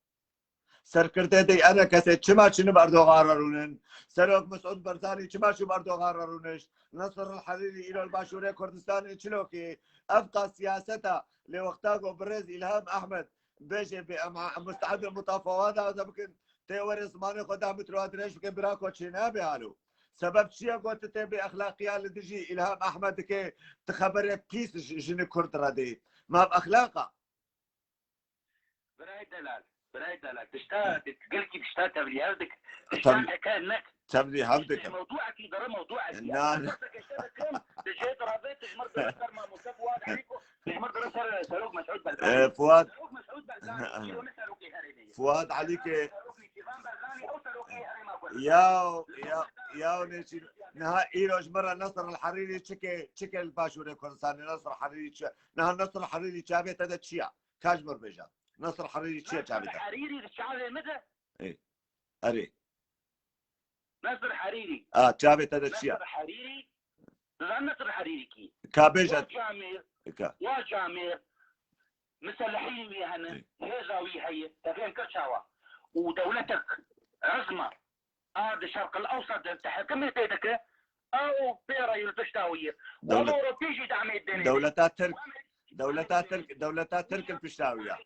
Serkirdê dê ene kesê çima çin bi Erdogan re rûnin? Serok Mesûd Barzanî çima çû bi Erdogan re rûnişt? Nasir el Herîrî îro li Başûrê Kurdistanê çilo kî? Ev qas siyaset e. Lê wexta ku birêz Îlham Ehmed bêje bê em, em musteedê mutafawada bikin, tê werê zimanê xwe deh metro dirêj bike, bira ko çê nabe alo. Sebeb çi ye ku tu tê bê exlaqiya li dijî Îlham Ehmed dike, tu xeberê pîs ji, jinê Kurd re dê? Ma ev exlaq e? Birayê delal, birayê delal. Tişta, gelkî tişta tevlî hev dik. Tişta Tevlî, neke nek. Tevlî hev dikim. Mewduekî dere mewduekî. Na, na. Tişta dikim, di jê dirave, tijmir dere ser mamûse Fuad Elîko, tijmir dere ser Serok Mesûd Barzanî. E, Fuad. Serok Mesûd Barzanî, îro ne serokê herêmê ye. Fuad Elîkê. Serokê Kîvan Barzanî, ew serokê herêma Kurdistanê. Yaw, yaw, yaw neçî. Niha îro ji min re Nasir el Herîrî çike, çike li Başûrê Kurdistanê Nasir Herîrî çi? Niha Nasir Herîrî çavê te de çi ya? Ka ji min bêje. Nasir Herîrî çi ye çavê te? Herîrî di çavê min de. Ê. Erê. Nesr Herîrî. A, çavê te de çi ya? Nesr Herîrî. Dizan Nesr Herîrî kî? Ka bêje. Wa camêr, Ka. wa camêr. Miselehîn wî hene. Ê. Hêza wî heye. Te fêm kir çawa? Û dewletek ezma. A di Şerqil Ewsat de tehekimê tê dike. Ew pê re yûl pişta wî ye. Dewlet- Walo ro pê jî damê denê. Dewleta Tirk, dewleta Tirk, dewleta Tirk in pişta wî ya.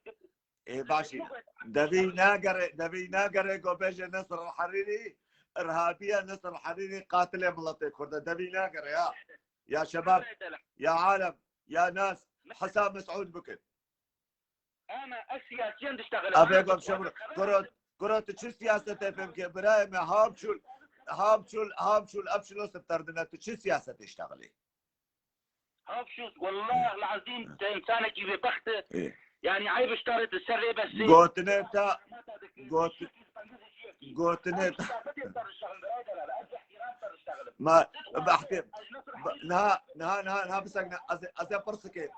Ê, başî. Devî nagere, devî nagere ku bêje Nesr Herîrî irhabiye, Nesr Herîrî qatilê miletê Kurd e. Devî nagere ya. Ya şebab, ya alem, ya nas, hesa Mesûd bikin. Ama ez siyasiyen diştexile. Abê gom şebr, kuro, kuro tu çi siyasetê fêm ke birayê me, hamçul, hamçul, hamçul, epşilo septerdine tu çi siyasetê iştexilê? Hafşuz, wallah lazim te insanekî bêbext e. Ê. Yani eyb iştarê tu ser rê besê. Gotine ta, got, gotine ta. Ma, behti, niha, niha, niha, niha bisekne, ez, ez ê pirsike.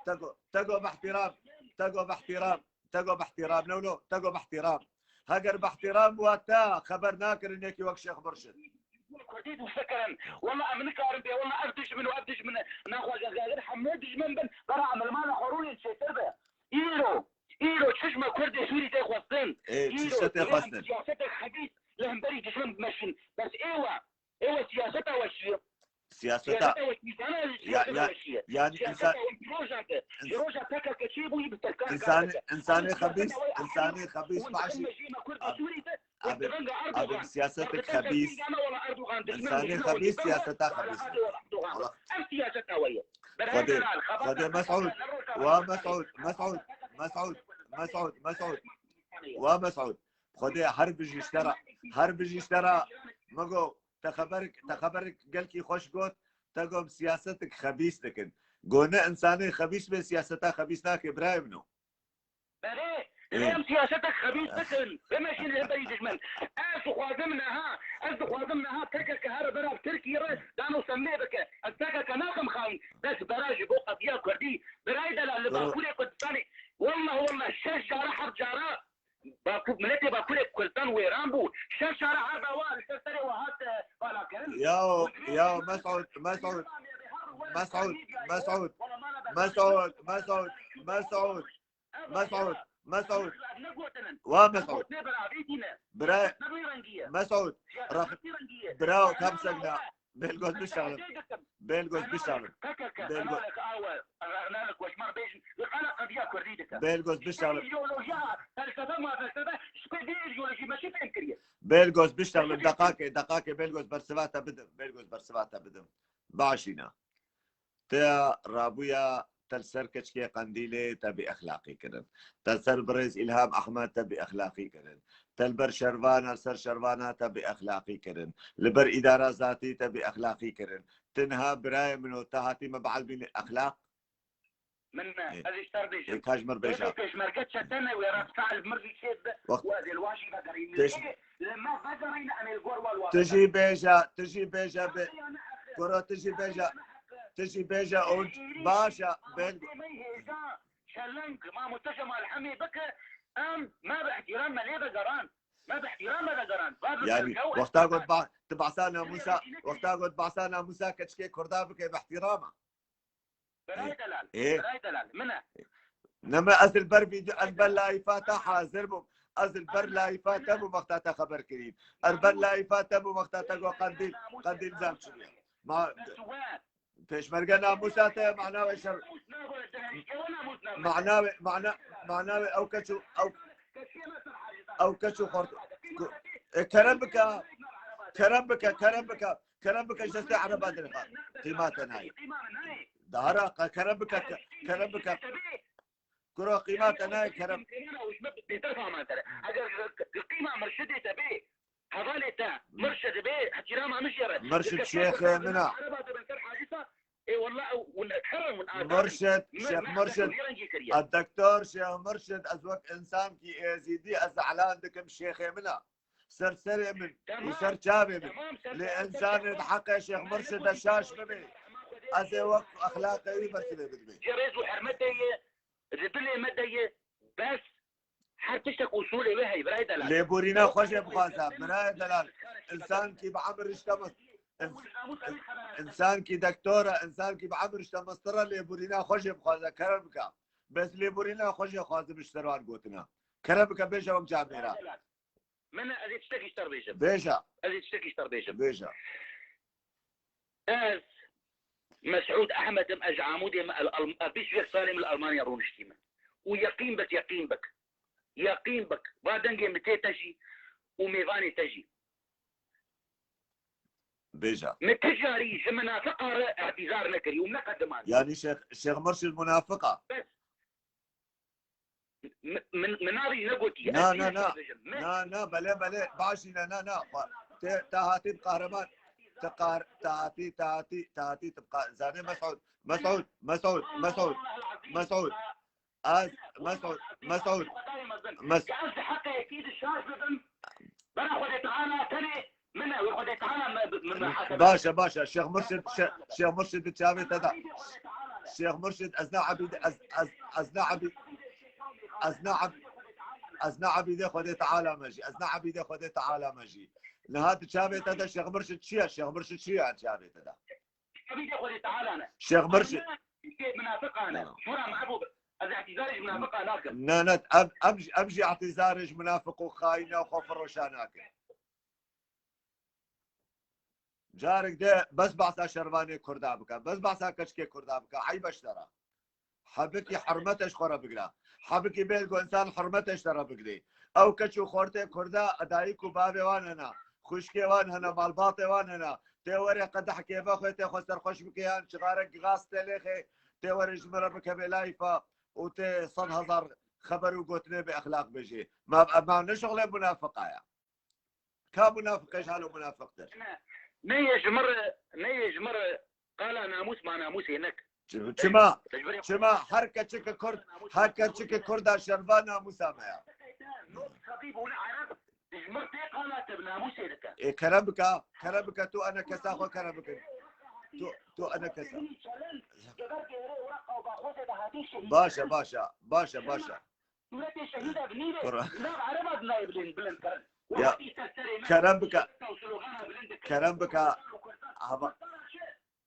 Tego, tego behtiram, tego behtiram, tego behtiram, no, no, tego behtiram. Heger behtiram wa te xeber nakirin yekî wek Şêx Murşid. Kurdî dû fikirin. Wala em nikarin bê, wala ev dijmin û ev dijmin e. Naxwaze gagir hemû dijmin bin, bera em li mala xwe rûyên çêtir be. Îro, îro çişma Kurdê Sûrî tê xwestin. Ê, çişte tê xwestin. Siyasetek xebîs li hemberî dijmin bimeşin. Bes êwa, êwa siyaseta we çi ye? Siyaseta, Siyaseta we çi ye? Sana ya, siyaseta ya, we çi ye? yani Siyaseta insan, we pîroja ke. Ji roja pekeke çêbûyî bi terkan insanê, kar insanê xebîs, insanê xebîs baş. Abi, abi, siyasetek xebîs, insanê xebîs, siyaseta xebîs. Xwedê, Xwedê Mesûd, wa Mesûd, Mesûd, Mesûd, Mesûd, Mesûd, wa Mesûd. Xwedê her bijî ji te re, her bijî ji te re, me go, te xeberik, te xeberik gelkî xweş got, te go em siyasetek xebîs dikin. Go ne insanê xebîs bê siyaseta xebîs nake, birayê min o. Belê, em siyasetek xebîs bikin, bimeşin li hemberî dijmin. Ez dixwazim niha, ez dixwazim niha P K K here bera bi Tirkiyê re dano semlê bike. Ez P K K nakim xayîn, bes bera ji bo qediya Kurdî. Birayê delal li Bakurê Kurdistanê, wallah, wallah, şeş cara, heft cara Bakur, miletê Bakurê Kurdistan wêran bû. Şeş cara her dawa li ser serê we hat, e, balakirin. Ya, ya, Mesûd, Mesûd, Mesûd, Mesûd, Mesûd, Mesûd, Mesûd, Mesûd, Mesûd. Wa Mesûd. Bira, Mesûd. Bira, kam segna. Belgöz bişalim. Belgöz bişalim. Belgöz. Belgöz bişalim. Belgöz bişalim. Deqakê, deqakê, Belgöz bersiva te bidim. Belgöz bersiva te bidim. Başîna. Te rabûya te li ser keçikê Qendîlê te bêexlaqî kirin. Te li ser birêz Îlham Ehmed te bêexlaqî kirin. Te li ber şervana, li ser şervana te bêexlaqî kirin. Li ber îdara zatî te bêexlaqî kirin. Tu niha birayê min û te hatî me bielbînî exlaq? Min ne, ez ji te re bêjim. Ê, ka ji mir bêje. Pêşmerge çete ne wê re fe'l mirî çê be Wext- û ez ê li wan jî vegerînim. Pêş- Ê, li me vegerîne em ê li gor wan wan Tu jî bêje, tu jî bêje be. Kuro tu jî bêje. Tu jî bêje û baş e, ben- Çeleng, mamoste Cemal Hemî bike, em me bi ihtiram me lê vegeran. Me bi ihtiram me vegeran. Va bi Yani, serkew wexta got ba, tu bahsa namusa, wexta got bahsa namusa keçikê Kurda bike bi ihtirama. Birayê delal, Ê. Birayê delal, min e. Nema ez li ber vîdeo, ez ber layîfa te hazir bûm. Ez li ber layîfa te bûm wexta te xeber kirî. Ez ber layîfa te bûm wexta te got Qendîl, Qendîl zam çûye. Ma pêşmerge namusa te mana we şer. Mana we, mana, mana we ew keç û ew, ew keç û xort. E, kerem bike, kerem bike, kerem bike, kerem bike ji destê Ereba derxe. Qîma te nayê. Dahara qe kerem bike, ke-, kerem bike. Kuro qîma te nayê kerem. Eger qîma mirşidê te bê, hevalê te mirşid bê, ihtirama min jê re. Mirşid şêxê min a. Ereba dibin ser hacîsa, ê wallah, ew, win, herin win azad in. Mirşid, Şêx Mirşid. A doktor Şêx Mirşid, ez wek însankî êzîdî, ez elan dikim şêxê min a. Ser serê min û ser çavê min. Lê însanê di heqê Şêx Mirşid de şaş bibe. Ez ê wek exlaqê wî bersivê bidimê. Ji rêz û hermetê ye, ji dilê me de ye, bes Her tiştek usûlê wê heye, birayê delal. Lêborîna xwe jê bixwaze, birayê delal. Însankî bi emir işte mist-, ins-, însankî doktor e, însankî bi emir işte mistira lêborîna xwe jê bixwaze, kerem bike. Bes lêborîna xwe jê xwazim ji ser wan gotina. Kerem bike bêje wek camêra. Min ez ê tiştekî ji te re bêjim. Bêje. Ez ê tiştekî ji te re bêjim. Bêje. Ez Mesûd Ehmed im, ez ji Amûdê me, el, el, bîst û yek salê min li Almanya rûniştî me. Û yeqîn bik, yeqîn bik. Yeqîn bik. Va dengê min tê te jî û mêvanê te jî. Bêje. Min ti carî ji minafiqa re îhtîzar nekirî û neqedimand. Yanî Şêx, Şêx Murşid munafiqa. Bes. Min, min, min navê jî negotiye. Na, Ez na, yine na. dibêjim. Min Na, na, belê, belê, baş î ne, na, na. Xwe-, te, te hatî bi qahreman, te qar-, te hatî, te hatî, te hatî, te bi qa-, zanê Mesûd, Mesûd, Mesûd, Mesûd, Mesûd. Ez, Mesûd, Mesûd, Mes- Ez ji heqê yekî dişaş bibim. Bera Xwedê Teala tenê min e, wê Xwedê Teala me, me, me muhasebe. Baş e, baş e. Şêx Murşid, Şê-, Şêx Murşid di çavê te de. Şêx Murşid, ez ne ebîd, ez, ez, ez ne ebîd, ez ne eb-, ez ne ebîdê Xwedê Teala me jî. Ez ne ebîdê Xwedê Teala me jî. Niha di çavê te de Şêx Murşid çi ye? Şêx Murşid çi ye çavê te de? Ebîdê Xwedê Teala ne. Şêx Murşid. Ebîdê munafiqa ne. Na. Şura mehbûb. Ez îhtîzarê ji munafiqa nakim. Ne, ne, em, em, em jî îhtîzarê ji munafiq û xayîna xwe firoşa nakin. Carek de bes behsa şervanê Kurda bike, bes behsa keçikê Kurda bike, eyb e ji te re. Hebikî hurmete ji xwe re bigire. Hebikî bêl ku însan hurmete ji te re bigirê. Ew keç û xortê Kurda, dayik û bavê wan hene, xwişkê wan hene, malbatê wan hene. Tê were qedehkê vexwe, tê xwe serxweş bike yan çixarek gaz tê lêxê, tê were ji min re bikeve layfa û tê sed hezar xeber û gotinê bi exlaq bêjê. Ma, ma ne şixulê munafiqa ya. Ka munafiq e ji halo munafiqtir. Ne yê ji min re, ne yê ji min re qala namûs ma namûsê nek. Çi-, çima, Tecbirê çima her keçike Kurd, her keçike Kurda şerva namûsa me ya. Not xebîb û ne ereb, ji min tê qala te bi namûsê dike. Ê kerem bike, kerem bike tu ene kesa xwe kerem bikin. Tu, tu ene kesa. Baş e, baş e, baş e, baş e. Sûretê şehîd e bi nîvê, Kura. Nav ereba di nayê bilind, bilind kirin. Ya, Wextî ser serê me, kerem bike, slogan e bilind dikin. Kerem bike, hava,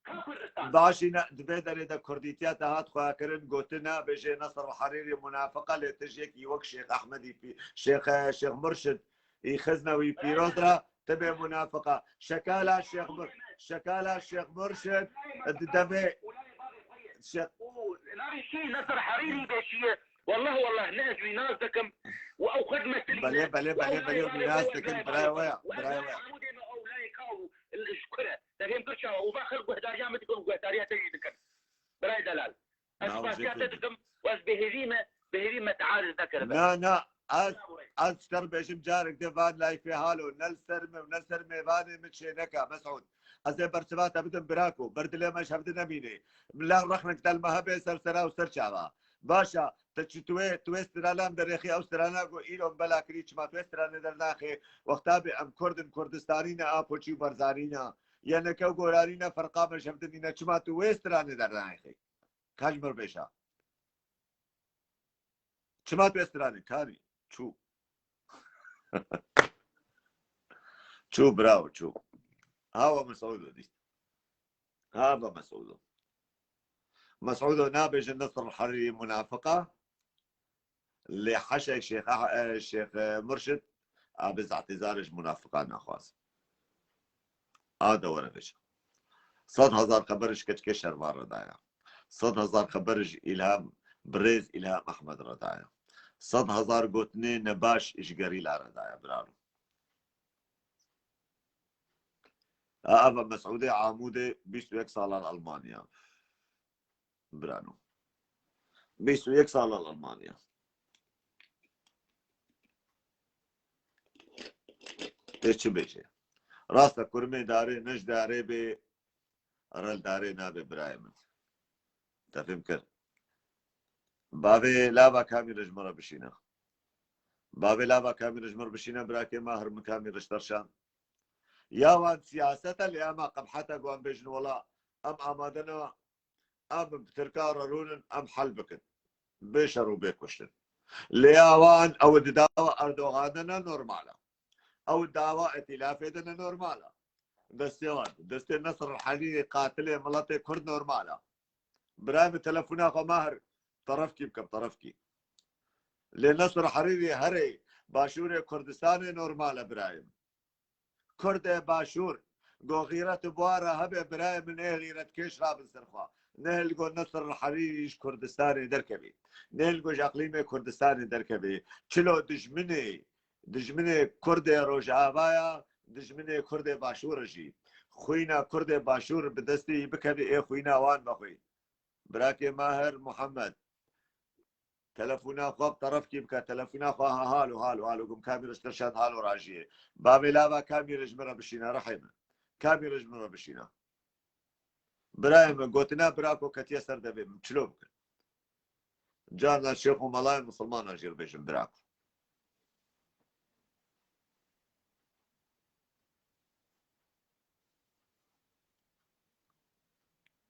Ka Kurdistan. Başî ne, di vê derê de kurdîtiya te hat xwekirin, gotin e, bêjê Nasr Herîrî munafiq e, lê tu ji yekî wek Şêx Ehmedî Pî-, Şêx, Şêx Murşid î xizne wî pîroz re, tu bê munafiq e. Şekala Şêx Mur-, şekala Şêx Murşid di devê Şêx Û navê şî Nasr Herîrî bê şî ye. Wallah, wallah, ne ez wî nas dikim. Û ew xwe dimesilîne. Belê, belê, belê, belê, wî nas dikin, birayê we ya, birayê we ya. Amûdê me ew layê ka û li ji kur e. Te fêm kir çawa? Û va xelk guhdarîya min dikin û guhdarîya te jî dikin. Birayê delal. Ez spasiya te dikim û ez bêhêvî me, bêhêvî me teariz nekiribe. Na, na, ez, ez ji te re bêjim carek de van layfê halo, ne li ser me û ne li ser mêvanê min çê neke, Mesûd. Ez ê bersiva te bidim birako, ber dilê me ji hevdi nemînê. Mila rexnek te li me hebe ser sera û ser çava. Baş e, te çi tu wê, tu wê strana em derêxî ew strana ku îro em bela kirî, çima tu wê stranê dernaxê? Wexta bê em Kurd in, Kurdistanî ne, Apoçî û Barzanî ne. Yeneke û Goranî ne, ferqa me ji hevdi nîne. Çima tu wê stranê dernaxê? Ka ji mir bêşa. Çima tu stranê? Kanî. Çû. Çû, bravo, çû. Hawa Mesûdo dît. Hava Mesûdo. Mesûdo nabêje Nasr Herîrî munafiqa. Lê heşek Şêx Ah-, e, Şêx, e, Murşid, a bi îhtîzarê ji munafiqan naxwaz. A de were veşa. Sed hezar xeber ji keçikê şervan re daye. Sed hezar xeber ji Îlham, birêz Îlham Ehmed re daye. Sed hezar gotinê nebaş ji gerîla re daye, biraro. A, ava Mesûdê Amûdê bîst û yek sala li Almanya. Birano. Bîst û yek sala li Almanya. Tê çi bêje? Rast e, kurmê darê ne ji darê bê, re li darê nabe birayê min. Te fêm kir? Bavê lava kamî re ji min re bişîne. Bavê lava kamî re ji min re bişîne, birakê ma her min kamî re ji te re şand. Ya wan siyaset e, lê ema qebhete ku em bêjin wela em amade ne, em bi Tirka re rûnin, em hel bikin. Bê şer û bê kuştin. Lê awan ew di dava Erdogan de ne normal e. Ew dawa îtîlafê de ne normal e. Destê wan, destê Nesr Herîrî qatilê miletê Kurd normal e. Birayê min telefona xwe Mahir terefkî bike, terefkî. Lê Nesr Herîrî herê Başûrê Kurdistanê normal e birayê min. Kurdê Başûr, go xîret û bawara hebe birayê min ê xîretkêş rabin ser xwe. Neh li go Nesr Herîrî ji Kurdistanê derkevî. Neh li go ji eqlîmê Kurdistanê derkevî. Çilo dijminê, dijminê Kurdê Rojava ya, dijminê Kurdê Başûr e jî. Xwîna Kurdê Başûr bi destê wî bikevî, ê xwîna wan vexwî. Birakê Mahir Muhammed. Telefona xwe bi terefkî bike, telefona xwe ha-, halo, halo, halo, gum kamî riştir şand halo rajiyê. Bavê lava kamî rê ji min re bişîne, rihê min. Kamî rê ji min re bişîne. Birayê min, gotina birako ketiye ser devê min, çilo bikin. Carna şêx û melayên misilmanan jî re bêjin birako.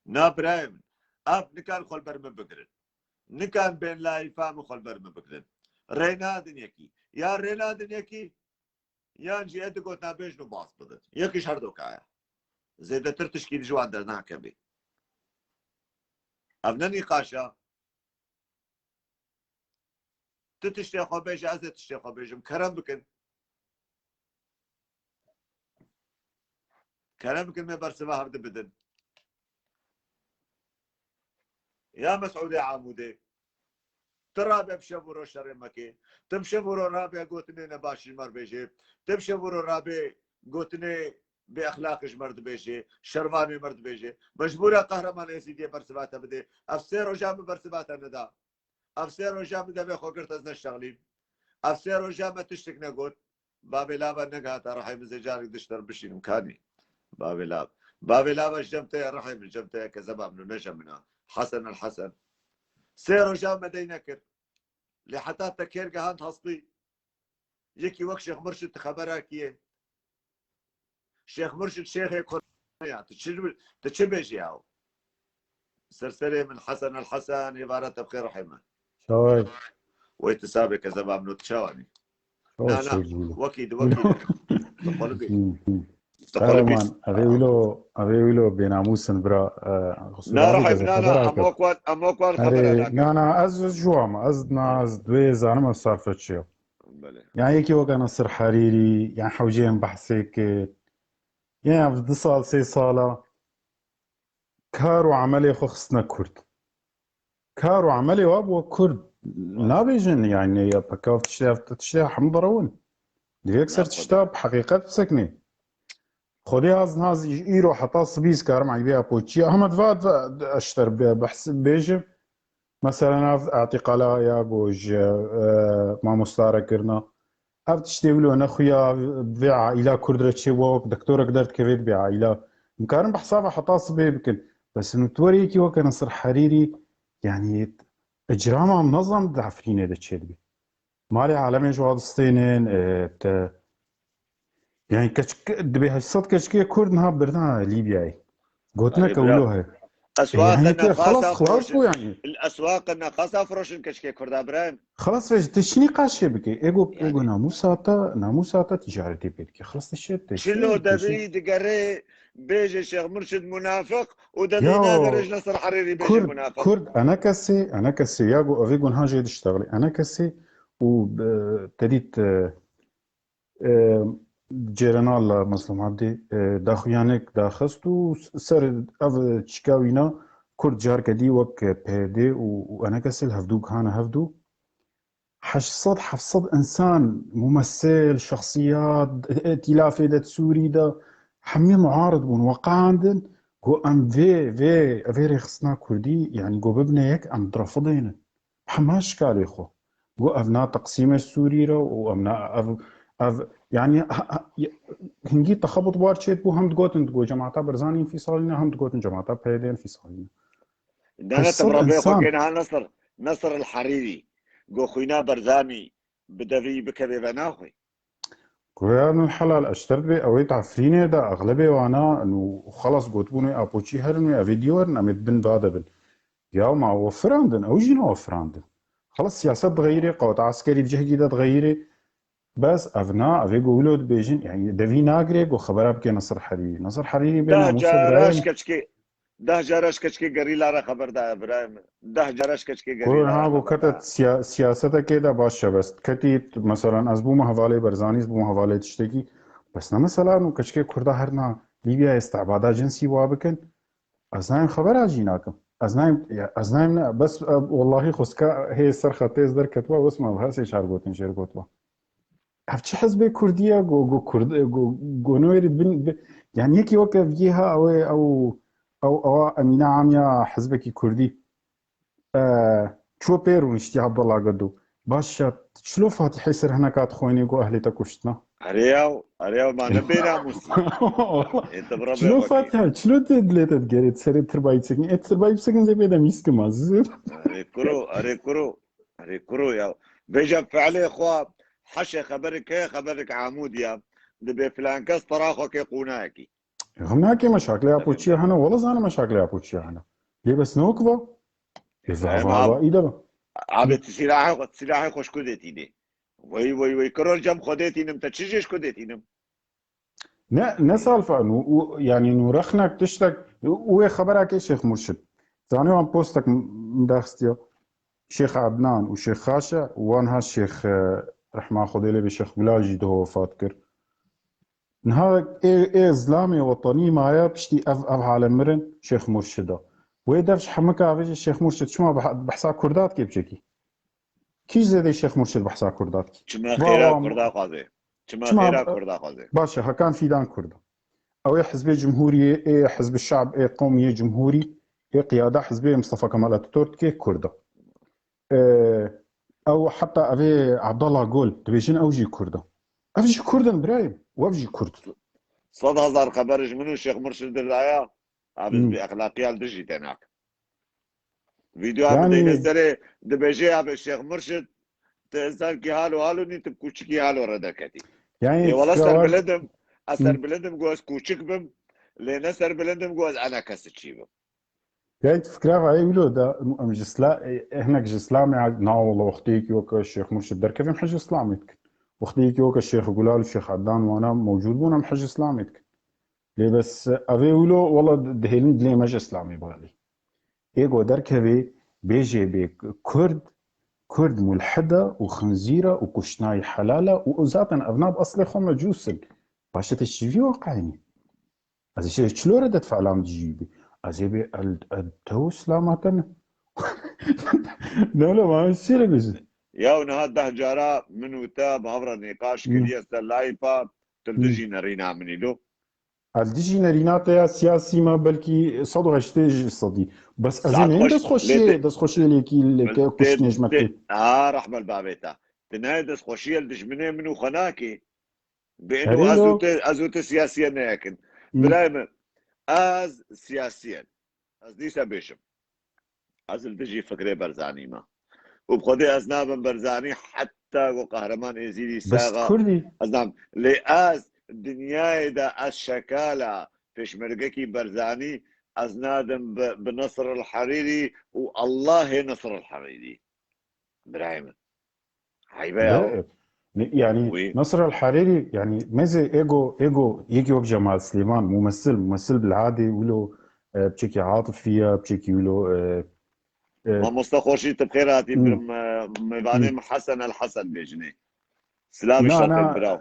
Na birayê min, ev nikan xwe li ber min bigirin. Nikan bên layîfa min xwe li ber min bigirin. Rê nadin yekî. Ya rê nadin yekî, yan jî ê di gotina bêjin û bas bidin. Yekî ji herdoka ye. Zêdetir tişkî ji wan dernakevê. Ev ne nîqaş e. Tu tiştê xwe bêje, ez ê tiştê xwe bêjim. Kerem bikin. Kerem bikin me bersiva hevdi bidin. Ya Mesûdê Amûdê, tu rabe bi şev û roj şerê mekê. Tu bi şev û roj rabe gotinê nebaş ji me re bêjê. Tu bi şev û roj rabe gotinê bêexlaq ji me re dibêjê, şervanê me re dibêjê. Mecbûr e Qehreman Êzîdiyê bersiva te bidê. Ev sê roja min bersiva te neda. Ev sê roja min devê xwe girt ez neştexlîm. Ev sê roja me tiştek negot. Bavê lava negihata rihê min zê carek dişter bişînim kanî. Bavê lav. Bavê lava ji cem te ye rihê min, cem te ye kezeba min û ne cem min a. Hesen el Hesen. Sê roja me dey nekir. Lê heta te kêr gehand hestî. Yekî wek Şêx Murşid tu xebera kî ye? Şêx Murşid şêxê Kur'anê ya. Tu çi, tu çi bêjî ya? Ser serê min Hesen el Hesen, êvara te bi xêr rihê me. Çaway. Wey tu sabê kezeba min û tu çawanî? Çaway. Na, na. Wekî di, wekî di. Tu xwe li bî. Hı, hı. Qehreman, evê wilo, evê wilo bênamûs in bira, e, Xusûr Na, abi, rehim, ez ê na, na, xebera em kim. Wek wan, em wek wan Erê, xebera nakin. Na, na, ez, ez ji wan me, ez, na, ez dwê zanim ev sarfe çi ye. Belê. Yani yekî weke Nasir Harîrî, yani hewceyên behsê kir. Yani ev du sal, sê sala kar û emelê xwe xistine Kurd. Kar û emelê wa bi we Kurd nabêjin, yani ya pekav tiştê, ev tiştê hemû derewin. Divê yek ser Na, tişta bi heqîqet biseknê. Xwedê haz naz îro heta sibî ez karim eybê ya poçiya. Hema diva, diva eşter be-, behs bêjim. Mesela nav îtîqala ya go ji, e, mamosta re kirina. Ev tiştê wilo ne xuya vê aîla Kurd re çê bû, wek doktorek derdikeve dibê aîla. Em karin behsa ve heta sibê bikin. Bes hûn tu werê yekî weke Nasir Herîrî, yani, icrama em nazan di Efrînê de çêdibê. Malê alemê ji wa distênin, e, te, yani, keç-, dibê heşt sed keçikê Kurd niha birina Lîbyayê. Gotineke Erê, bira. Wilo heye. Eswaqa Yani, te nexasa xelas, xelas firoşin. Bû, yani. Eswaqa nexasa firoşin keçikê Kurda, Ibrahim. Xelas vej, te çi nîqaşê bike? Ego, Yani. Ego namûsa te, namûsa te ticaretê pê dike. Xelas te şê te Çilo şê, te şê. Devî digere bêje Şêx Murşid munafiq û devî Ya, nagere ji Nasir Herîrî bêje Kurd, munafiq. Kurd, ene kesê, ene kesê, ya go evê gunha jê diştexlê. Ene kesê û, e, te dît, e, e, cêrena li Mezlûm Ebdî, e, daxuyanek daxist û ser ev çika wîna Kurd carke dî wek P Y D û, û enekesê li hevdû gihane hevdû. Heşt sed heft sed insan, mumessil, şexsiyat, îtîlafê de Sûrî de hemî muarid bûn, weqandin, got, em vê, vê, vê rêxistina Kurdî, yani, got, bibine yek, em direfidênin. Hema şikalê xwe. Got, ev na teqsîmê Sûrî re û em na, ev, ev, yani, ha, ha, hingî texebut bar çêt bû, hem digotin, digot, cemaata Barzanî înfîsalîne, hem digotin, cemaata P Y D înfîsalîne. Dana Heşt sed te bi Rebê xwe insan. Kê niha Nasir, Nasir el Herîrî, go xwîna Barzanî bi devî bikevê ve naxwî. Ku ya min helal eşter dibê, ew ê di Efrînê de exlebê wana û xelas gotibûn wê apoçî herin wê evê dî werin, em ê di bin va de bin. Ya ma we firandin, ew jî ne we firandin. Xelas siyaset dixeyirê, qeweta eskerî bi cihekî de dixeyirê. Bes ev na, ev ê ku wilo dibêjin, yani devî nagirê ku xebera bike Nasir Herîrî. Nasir Herîrî bê Deh namûsa cara birayê ji min. Keçikê, deh cara ji keçikê gerîla re xeber daye birayê min. Deh cara ji keçikê Ku gerîla niha re ku xeber kete daye. siya-, siyasetekê de baş e bes. Ketî, t-, meselan, ez bûme hevalê Berzanî, ez bûme hevalê tiştekî. Bes ne mesela nû keçikê Kurda herna Lîbyayê îstibada cinsî wa bikin. Ez nayêm xebera jî nakim. Ez nayêm, ya, ez nayêm ne, bes, e, wellahî xwestka hê ser xetê ez derketwa, wesma her sê çar gotin jêr gotwa. Ev çi hizbê Kurdî ye? Go, go Kurd, go, go nû êrî bin, bi-, yani yekî weke vî ha ew ê, ew, ew, ewa Emîne Amiya hizbekî Kurdî. E, ço pê rûniştiye Abdullah Gedo. Baş ya, çilo Fatihê ser hineka dixwînê ku ehlê te kuştina? Erê yaw, erê yaw, ma ne bênamûs. Ê, te bi Rebê Çilo xwe kî. Fatiha, çilo te dilê te digerê, serê tirbayî bisekin. Ê tirbayî bisekin zê bê de mîskim az. Erê kuro, erê kuro, erê kuro ya. Vêca fiilê xwe, heşê xeberik heye, xeberik Amûd ya. Dibê filan kes tera xwe kê qûnayekî. Xem nake meşakilê ya poçiya hene, wala zane meşakilê ya poçiya hene. Lê bes ne wek va? Ê va, Em va, ab-, va, î de va. Abi, tu silahê xwe, silahê xwe ji ku dê tînê? Wey, wey, wey, kiro cem xwe dê tînim, te çi jê ji ku dê tînim? Ne, ne salfa, nû, û, yani nû rexnek tiştek, û, û wê xebera ke Şêx Murşid. Zanî wan postek m-, m-, daxistiya. Şêx Adnan û Şêx Xaşe, û wan ha Şêx, e, rehma Xwedê lê bê Şêx Bilal jî diho wefat kir. Niha ê, ê zilamê wetanî maye piştî ev, ev hale mirin Şêx Murşida. Wê dev ji hemika avêje Şêx Murşid çima beh-, behsa Kurda dikê biçekî? Kî ji zêdê Şêx Murşid behsa Kurda dikî? Çima Va xêra wa Kurda xwazê? Çima Çima xêra Kurda xwazê? Baş e, Hakan Fîdan Kurda. Ew ê Hizbê Cumhuriyê, ê Hizbi Şab, ê Qewmiyê Cumhurî, ê qiyada Hizbê Mustafa Kemal Atatürkê Kurda. E, ew heta ev ê Abdallah Gol, dibêjin ew jî Kurd e. Ev jî Kurd in birayê, û ev jî Kurd. Sed hezar xeber ji min û Şêx Murşid dir daya, ev Hmm. bi exlaqiya li dijî te nak. Vîdyoya Yani- bideyne serê, dibêje ya be Şêx Murşid, te serkî halo halo nî, tu kûçikî halo re derketî. Yani Ê wala fikra var- serbilind im, ez Hmm. serbilind im ku ez kûçik bim, lê ne serbilind im ku ez ene kesiçî bim. Yani fikra va ê wilo da, em ji Isla-, e, hinek ji Îslamê, na wala wextê yekî weke Şêx Murşid derkevin hej Îslamê dikin. Wextê yekî weke Şêx Gulal û Şêx Adnan wana mewcûd bûn em hej Îslamê dikin. Lê bes ev ê wilo wala dihêlin dilê me ji Îslamê bihelî. Ê go derkevê bêjê bê Kurd, Kurd mulhid e û xinzîr e û kuştinayî helal e û zaten ev na bi eslê xwe mecûs in. Baş e te çi vî waqayî nî? Ez ê çilo re det felam dijî bî. Ez ê bê el, el tew silama te ne. Ne oğlum, ama çi re bêjin? Ya niha deh cara min û te bi hev re nîqaş Hmm. kiriye ser laypa, tu li Hmm. dijî nerîna min î lo. El dijî nerîna te ya siyasî me belkî sed û heştê ji sedî. Bes ez ê Saet neyên xweş, destxweşiyê, lê te- destxweşiyê lêkî li Te- ke kuştinê ji me te- tê. Ha, rehme li bavê te. Tu nayê destxweşiyê li dijminê min û xwe nakê. Bêno Erê ez û yo. te, ez û te siyasiye neyekin. Hmm. Birayê min, ez siyasiyen. Ez dîsa bêjim. Ez li dijî fikrê Berzanî me. Û bi Xwedê ez nabim Berzanî heta ku Qehreman Êzîdî Bes sax e. Kurdî. Ez nam, lê ez dinyayê de ez şekala pêşmergekî Berzanî, ez nadim bi, bi Nasr el Herîrî û Allahê Nasr el Herîrî. Birayê min. Heybe ya. Be-, ne, yani Wî. Nasr el Herîrî, yani mezê ego, ego, yekî wek Cemal Süleyman, mumessil, mumessil bilhadê wilo, e, piçekî atifî ye, piçekî wilo, e, e, Mamoste Xweşî, tu bi xêr hatî Hmm. bir me-, mêvanê Hmm. min Hesen el Hesen bêjinê. Silavê Na, şertên na. Birav.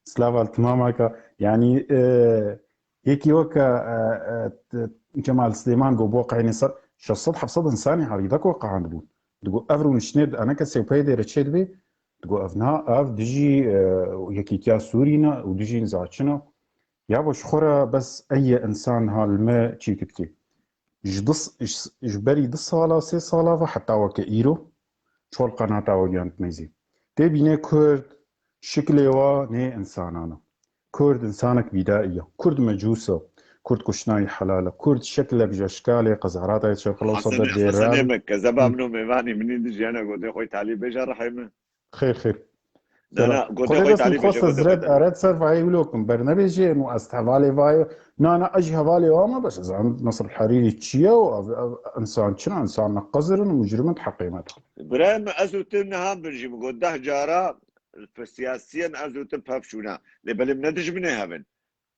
Silav el timamaka. Yani, e, yekî weke, e, e, t-, Cemal Süleyman go bo qeynê ser şeş sed heft sed insanî herî de ko qehandibûn. Digo ev rûniştinê di eneke sewpeyê dê re çê dibê. Digo ev na, ev dijî, e, yekîtiya Sûrî ne û dijî nizaçin e. Ya bo ji xwe re bes ey ye insan ha li me çî dikê. Ji du s-, ji, ji berî du sala, sê sala ve heta weke îro, çol qenata we giyan dimeyzî. Tê bînê Kurd, şiklê wa nê insanan e. Kurd insanek bîdaî ye. Kurd mecûs e. Kurd kuştinayî helal e. Kurd şeklek ji eşkalê qezarata ye çepila Hesenê, sade Hesenê dêrel. Me, kezeba Hı. min û mêvanê min î dijî hene gotê xwe talî bêje rihê min. Xêr, xêr. Na, na, gotê Xwedê xwe bes min talî xwest bêje, ez gotê xwe red, talî. Red ser vayê wilo kim. Bernebêjê û ez hevalê vayê. Na, na, ez jî hevalê wa me, bes ez an Nasir Herîrî çi ye û ev, ev, insan çi ne, insan ne qezir in, mujrim in, heqê me de. Birayê min, ez û tu niha bin jî min got, deh cara siyasiyen ez û tu pevçûna. Lê belê min ne dijminê hev in.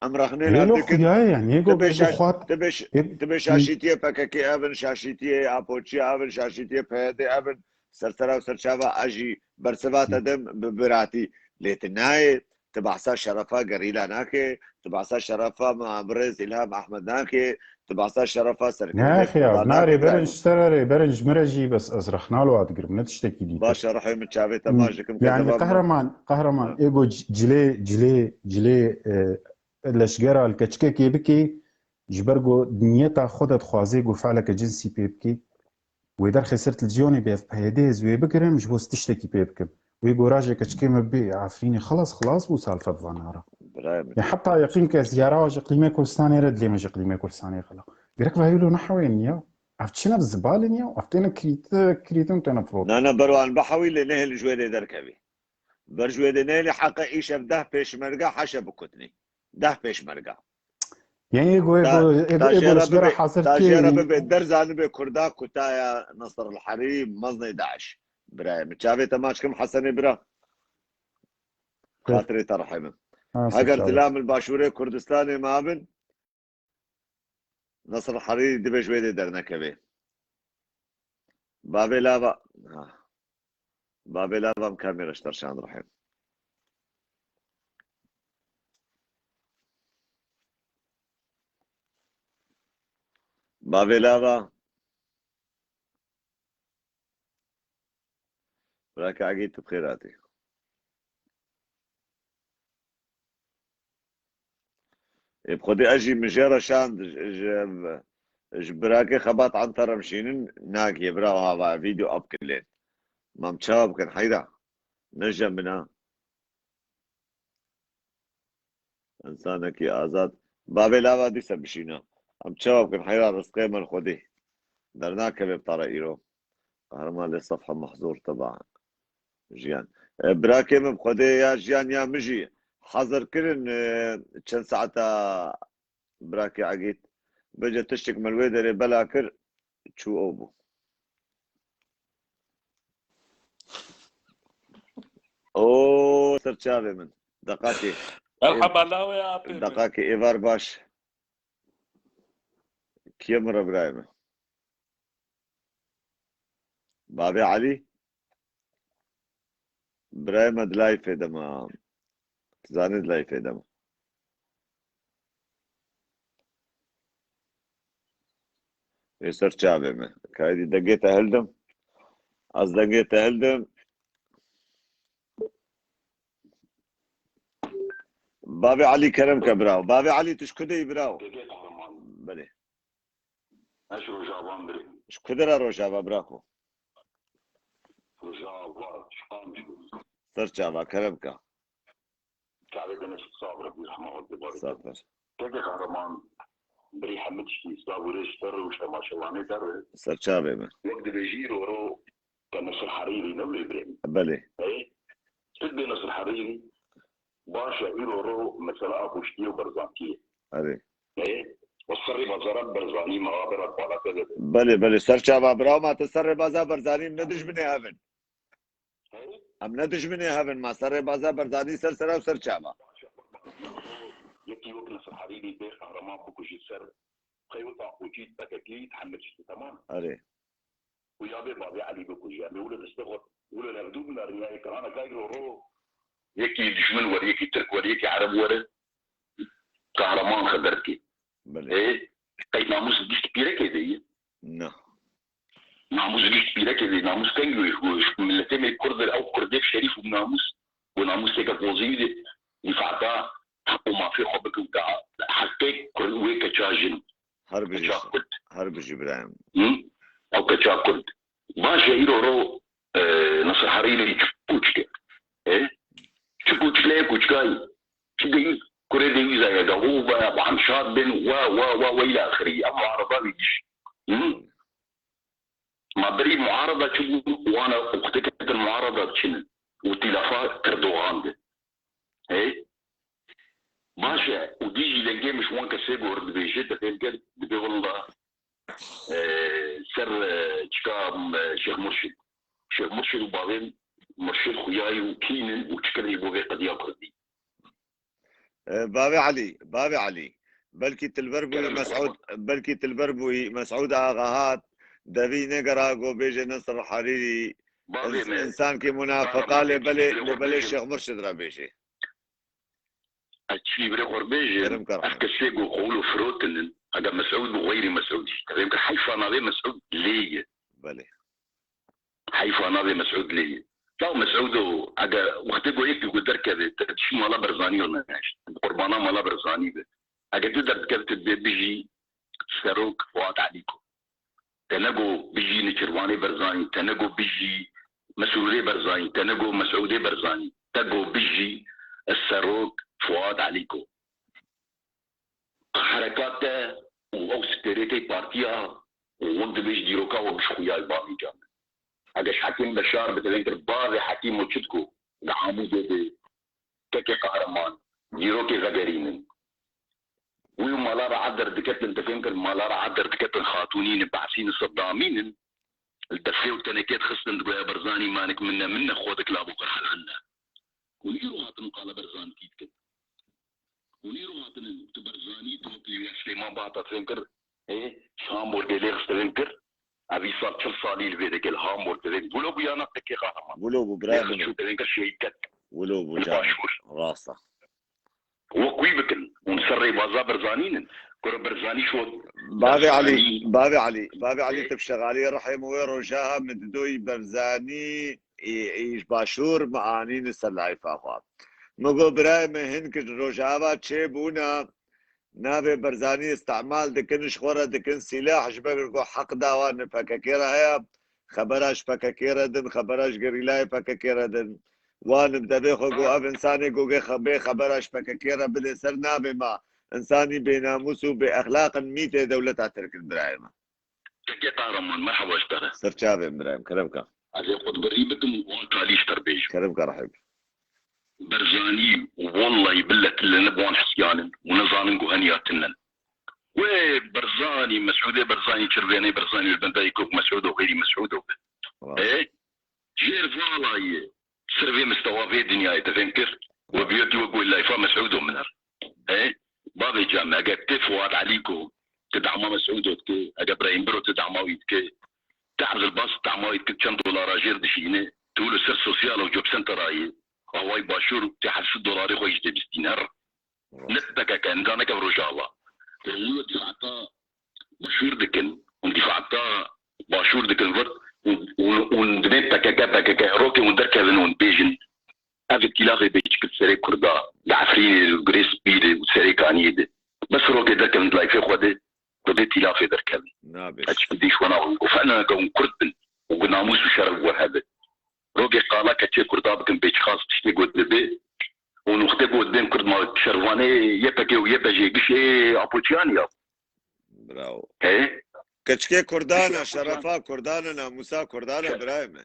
Em rexnê Lê lo lê dikin. Xuya ye, yani, yê Tibê got, şaş-, xwat-, tibê ş-, yê-, tibê şaşîtiyê P K K ev in, şaşîtiyê A P O Çiyê ev in, şaşîtiyê P Y D ev in, ser sera û ser çava ez jî bersiva te dim bi biratî. Lê tu nayê, tu behsa şerefa gerîla nake, tu behsa şerefa ma birêz Îlham Ehmed nake, tu behsa şerefa serkerdê Naxê ya, Kurdan na nake, rêberin birayê ji te re, rêberin ji min re jî, bes ez rexna li wa digirim, ne tiştekî dîtir. Baş e, rihê min çavê te Hmm. maç dikim, ke Yani devam qehreman, qehreman, Ha. ê got c-, cilê, cilê, cilê, e, leşgera li keçikekê bikê, ji ber ku niyeta xwe de dixwazê ku fe'leke cinsî pê bikê, wê derxê ser televîzyonê bê, ev P Y D ez wê bigirim, ji bo tiştekî pê bikim. Wê gora jê keçikê me bê Efrînê, xelas, xelas bû salfe bi van nara. Birayê min. Ya heta yeqîn ke ez yara ji iqlîmê Kurdistanê re dilê me ji iqlîmê Kurdistanê xela. Gerek vayê lo nehewên ya. Ev çi ne zibalin ya? Ev têne kirît-, kirîtin têne firot. Na, na, berwan bihewî lê nehêl ji wê dê derkevî. Ber ji wê dê nehêlî heqe îşev deh pêşmerga heşe bikutnî. Deh pêşmerga. Yani ego, Ta-, ego, ego, ta ego jê re leşgera bibê, hazir ta jê re kê? Bibê derza nibê Kurda kutaya Nasr el-Herî, meznê DAIŞ. Birayê min. Çavê te maç kim Hesenê bira. Xatirê te rehê min. Ha, Heger sağ ol. Zilam li başûrê Kurdistanê mabin, Nasr Herîrî divê ji wê dê dernekevê. Bavê lava, ha. Bavê lava em kamera ji te re şand rihê. Bavê lava. Birake Egîd, tu bi xêr hatî. Ê, bi xwedê ez jî min jê re şand, ji, ji, ji birakê Xebat Anter re em şînin, nagiye bira hava, vîdeo apkilên. Mam çawa bikin, heyra. Ne je min a. Însanekî azad. Bavê lava dîse bişîne. Em çawa bikin? Heyra rizqê me li Xwedê. Dernakeve bi te re îro. Qehreman lê sefha mehzûr teba. Jiyan. E, birakê min bi Xwedê ya jiyan ya min jî hazir kirin, e, çend saeta birakê Egîd. Bêje tiştek me li wê derê bela kir, çû ew bû. Oo, ser çavê min. Deqakê. Merhaba, lawê apê min. Deqakê, êvar baş. Kî ye min re birayê min? Bavê Elî? Birayê me di layfê de me. Tu zanî di layfê de me. Ê ser çavê me. Kaydî dengê te hildim. Ez dengê te hildim. Bavê Elî kerem ke birawo. Bavê Elî tu ji ku de yî birawo? Dengê kahraman. Belê. Ez ji Rojava birî. Ji ku de re Rojava bira xwe? Rojava, Şam. Ser çava, kerem ke. Çavê te neşik sabir, bir rahma Xwedê barik. Sabir. Keke kahraman, birî hemî tiştî, sav û rêz ji te re û ji temaşevanê te re. Ser çavê me. Wek dibêjî îro ro te Nesir Herîrî ne wê birê min. Belê. Hey? Çi dibê Nesir Herîrî? Baş e, îro ro mesela Apoştiyê û Berzankiyê. Erê. Hey? Û serê bazara Berzanî me, a bera bala te de. Belê, belê. Ser çava bira ma te serê baza Berzanî ne dijminê hev in. Hey? Em ne dijminê hev in, ma serê baza Berzanî ser sera û ser çava. Yekî wek Nesir Herîrî bê qehreman bikujî ser xeyweta xwe çî P K K hemî tiştî, temam. Erê. Û ya bê bavê Elî bikuje. Em ê wilo destê xwe, wilo hevdû bin riniyayê kirana kay ro ro. Yekî dijmin were, yekî Tirk were, yekî Ereb were. Qehreman xeber kê. Belê. Ê, qey namûs gişt pîrekê de ye? Na. Namûs gişt pîrekê de, namûs kengî wê ji, ji miletê me Kurd, ew Kurdê şerîf û namûs, û namûseke pozîtîf de dîfata heq û mafê xwe bike û da heqê Kurd wê keça jin. Her bijî, Keça Kurd. Her bijî birayê min. Hı? Ew keça Kurd. Baş e, îro ro, e, Nasir Herîrî çi kûçik e? E? Çi kûçik le ye kûçikayî? Çi de wî kurê de wî zayeda û ba, ba hemşad bin, wa, wa, wa, wa, îla axirî. Em muarada wî diş. Hı? Ma berî muarada çi bû? Wana uxteke muarada çi ne? û tîlafa Erdogan de. Hey? Baş e. Û dî jî lengê min ji wan kesê gor dibêje, te fêm kir, dibê willa, e, ser, e, çika, e, Şêx Murşid. Şêx Murşid û bavê Murşid xuyayî û kî ne û çi kirî bo vê qediya kurdî. E, Bavê Elî, Bavê Elî. Belkî tu li ber bûyî Kerem Mesûd, belkî tu li ber bûyî Mesûd Axa hat, devî negera go bêje Nesr Herîrî, Bavê ins-, me. Însankî munafiqa lê belê, lê belê Şêx Murşid re bêje. Ez çi birê xwe bêjim, Kerem Karahan. Ev kesê ku qewlo firotinin, eger Mesûd bû, xeyrî Mesûd jî. Tevêm kir heyfa navê Mesûd lê ye. Belê. Heyfa navê Mesûd lê ye. Ya Mesûdo, eger wextê ku yekî ku derkeve, te dişî mala Barzanî yo neheşt. Qurbana mala Barzanî be. Eger tu derdikeve, tu dibê bijî Serok Fuat Elîko. Te nego bijî Nêçîrvanê Barzanî, te nego bijî Mesrûrê Barzanî, te nego Mesûdê Barzanî, te go bijî Serok Fuat Elîko. Herekat te û ew spêrê tê partiya û hûn dibêj dîroka we bişxuyay bavê can. Eger ji Hekîm Beşar bi tevên kir bavê Hekîmo çi digo, li Amûdê de Kekê Qahreman, dîrokê vegerînin. Wî û mala re erd derdiketin, te fêm kir, mala re erd derdiketin, xatûnînin, behsînin, Seddamînin. Li destê û tenekê dixistin, digoya Barzanî manik min ne, min ne, xwe dikila bo kir helal ne. Hûn îro hatin qala Barzanî dikin. Hûn îro hatinin, tu Barzanî, tu wekî Süleyman Bata, te fêm kir, Ê, ji Hamburgê lê xiste vên kir. Ev îsal çil salî li vê dike li Hamburg divên. Wilo bû ya na Kekê Qahreman. Wilo bû, birayê min. Lê xist çû divên kir şehîd ket. Wilo bû, li Başûr. Rast e. Wek wî bikin. Hûn ser rêbaza Barzanî nin. Kuro Barzanî şo Bavê Elî, Barzanî. Bavê Elî, Bavê Elî, Ê. Tu bi şexaliyê rihê min wê roja ha min didoyî Barzanî, ê, ê, ji Başûr min anîne ser layfa xwe. Min got, birayê min, hin ki Rojava çêbûna, navê Barzanî îstimal dikin, ji xwe re dikin sîlah, ji ber ku heq da wan li P K K re heye, xebera ji P K K re din, xebera ji gerîlayê P K K re din. Wan bi devê xwe ku ev însanê ku bê xe-, bê xebera ji P K K re bide ser navê me. Însanî bênamûs û bêexlaq in, mîtê dewleta Tirk in, birayê me. Kekê Qahreman, merheba ji te re. Ser çavên birayê min, kerem ka. Ez ê xwe di birî bidim û wan talî ji te re bêjim. Kerem ka, rehîb. Barzanî, wellahî billeh tille ne bi wan hisiyan in û nizanin ku heniya tune ne. Wê Barzanî, Mesûdê Barzanî, Çirvênê Barzanî, li benda yekok Mesûdo, xeyrî Mesûdo be. Rast. Ê, jêr vala ye, ser vê mistewa vê dinyayê te fêm kir. Rast. Wê biyotî wek wê layfa Mesûdo min er. Ê, bavê can, eger tê Fuat Elîko, tu dema Mesûdo dike, eger Brahîm Biro tu dema wî dike, tu Evdilbas dema wî dike, çend dolara jêr dişîne, tu li ser sosyal û job centera yê, awayî Başûr, tu heft sed dolarê xwe jî tê bistîn her. Rast. Ne P K K, nizaneke Rojava. Hûn dîfata Başûr dikin, hûn dîfata Başûr dikin vir, hûn, hûn, hûn dibên P K K, P K K, rokê hûn derkevin, hûn bêjin. Ev îtîlafê bê çi kir serê Kurda, li Efrînê, li Gurê Spî de û serê Kaniyê de. Bes rokê derkevin di layfê xwe de, bi vê îtîlafê derkevin. Nabe. Ez çi dîş wana û fena ke hûn Kurd bin û ku namûs û şeref we hebe. Rokê qala keçê Kurda bikin bê çiqas tiştê got dibe. Û nûxte got bên Kurd ma şervanê Y P G û Y P G gişê Apoçiyan ya. Bravo. He? Keçikê Kurdana, şerefa Kurdana, namusa Kurdana, birayê me.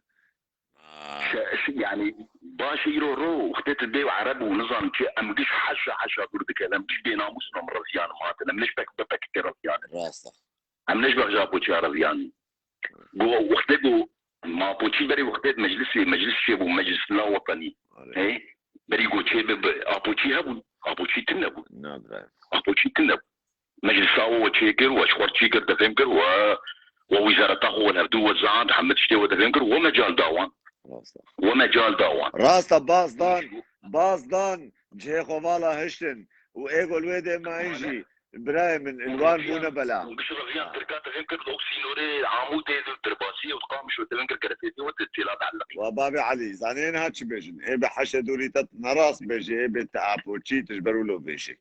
Şe-, şe-, yani, baş îro ro, wextê tu dê û Ereb û nizam çi, em giş heşa heşa dûr dikin, em giş bênamûs in, em reziyan hatin, em neş pek, bi pek ke reziyan. Rast e. Em neş bexja Apoçiya reziyan. Go, wextê go, ma Apoçî berê wextê meclisê, meclis çê bû, meclis la wetenî. Are. Hey, berî go çê bi, bi, Apoçî hebûn, Apoçî tune bû. Na, bira. Apoçî tune bû. Meclisa we çêkir, we ji xwe çî kir, te fêm kir, we, we wîzareta xwe we hevdû we zand, hemî tiştê we te fêm kir, we mecal da wan. Rast e. We mecal da wan. Rast e, baz dan, baz dan, cihê xwe vala hiştin. Û ê gol wê dê mayîn jî, birayê min, li wan bûne bela. Û giş reviyan Tirka te fêm kir, li Oksînorê, Amûdê, Dirbasiyê û Qamişlo te fêm kir, kerefêtê we tê têla bieleqî. Wa babê Elî, zanê niha çi bêjin? Ê bê heşê dûrî te nerast bêjê, ê bê te Apoçî, tu ji ber wilo bêjê.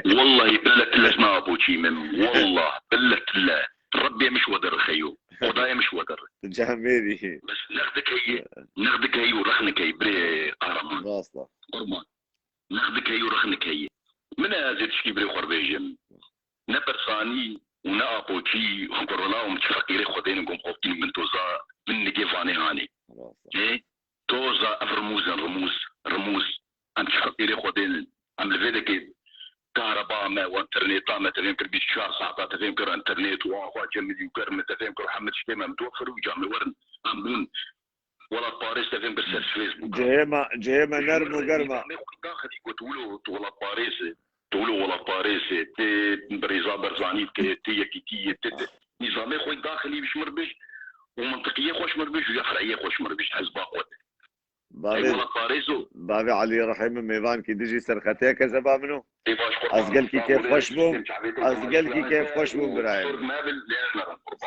Wellahî billeh tille ez ne Apoçî me. Wallah billeh tille. Rebbê min ji we derxe yo. Xwedayê min ji we derxe. Tu camêrî. Bes nexdik heye, nexdik heye û rexnik heye birê Qahreman. Rast e. Qurban. Nexdik heye û rexnik heye. Min e ez ê tiştî birê xwe bêjim. Ne Barzanî û ne Apoçî, kurula û min çi feqîrê xwe dênin ku em xwe bikînin bin toza, min nigê vanê hanê. Rast e. Ê? Doza ev rimûz in, rimûz, rimûz. Em ji feqîrê xwe dênin. Em li vê dekê kahreba me û înternêta me tevêm kir bîst û çar saeta tevêm kir înternêt û axwa çe milyûker me tevêm kir hemî tiştê me mitwefir û camê werin. Em bûn welatparêz tevêm kir ser Facebook. Cihê me, cihê me nerm û germ e. Nîzamê xwe daxilî got wilo tu welatparêz e. Tu wilo welatparêz e. Tê birêza Berzanî dike, tê yekîtî ye, tê, tê. Nîzamê xwe daxilî ji mir bêj û mintiqiyê xwe ji mir bêj û ya fereyê xwe ji mir bêj hizba xwe de. Ey Bavê, welatparêz o. Bavê Elî Rehîm mêvankî dijî serxetê kezeba min o. Ê baş qurban. Ez gelkî kêfxweş bûm. Ez gelkî kêfxweş bûm birayê min.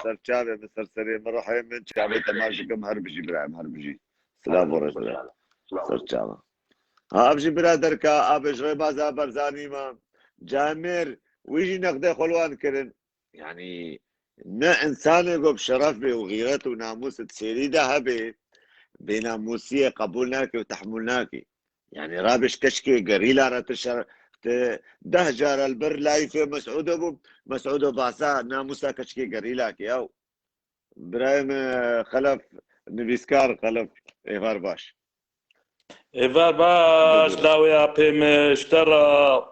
Ser çavê min, ser serê min, Rehîm min, çavê te maç dikim, her bijî birayê min, her bijî. Silav û rêz bira. Ser çava. Ha, ev jî biraderka, ev ji rêbaza Berzanî me. Camêr, wî jî nexdê xwe li wan kirin. Yani ne insanê ku bi şeref bê û xîret û namûs di sêrî de hebe, bênamûsiyê qebûl nake û tehmûl nake. Yani rabe ji keçikê gerîla re tu şer-, tu deh cara li bir layîfê Mesûdê bû, Mesûdo basa namûsa keçikê gerîla ke ew. Birayê me Xelef, nivîskar Xelef, êvar baş. Êvar baş, lawê apê min ji te re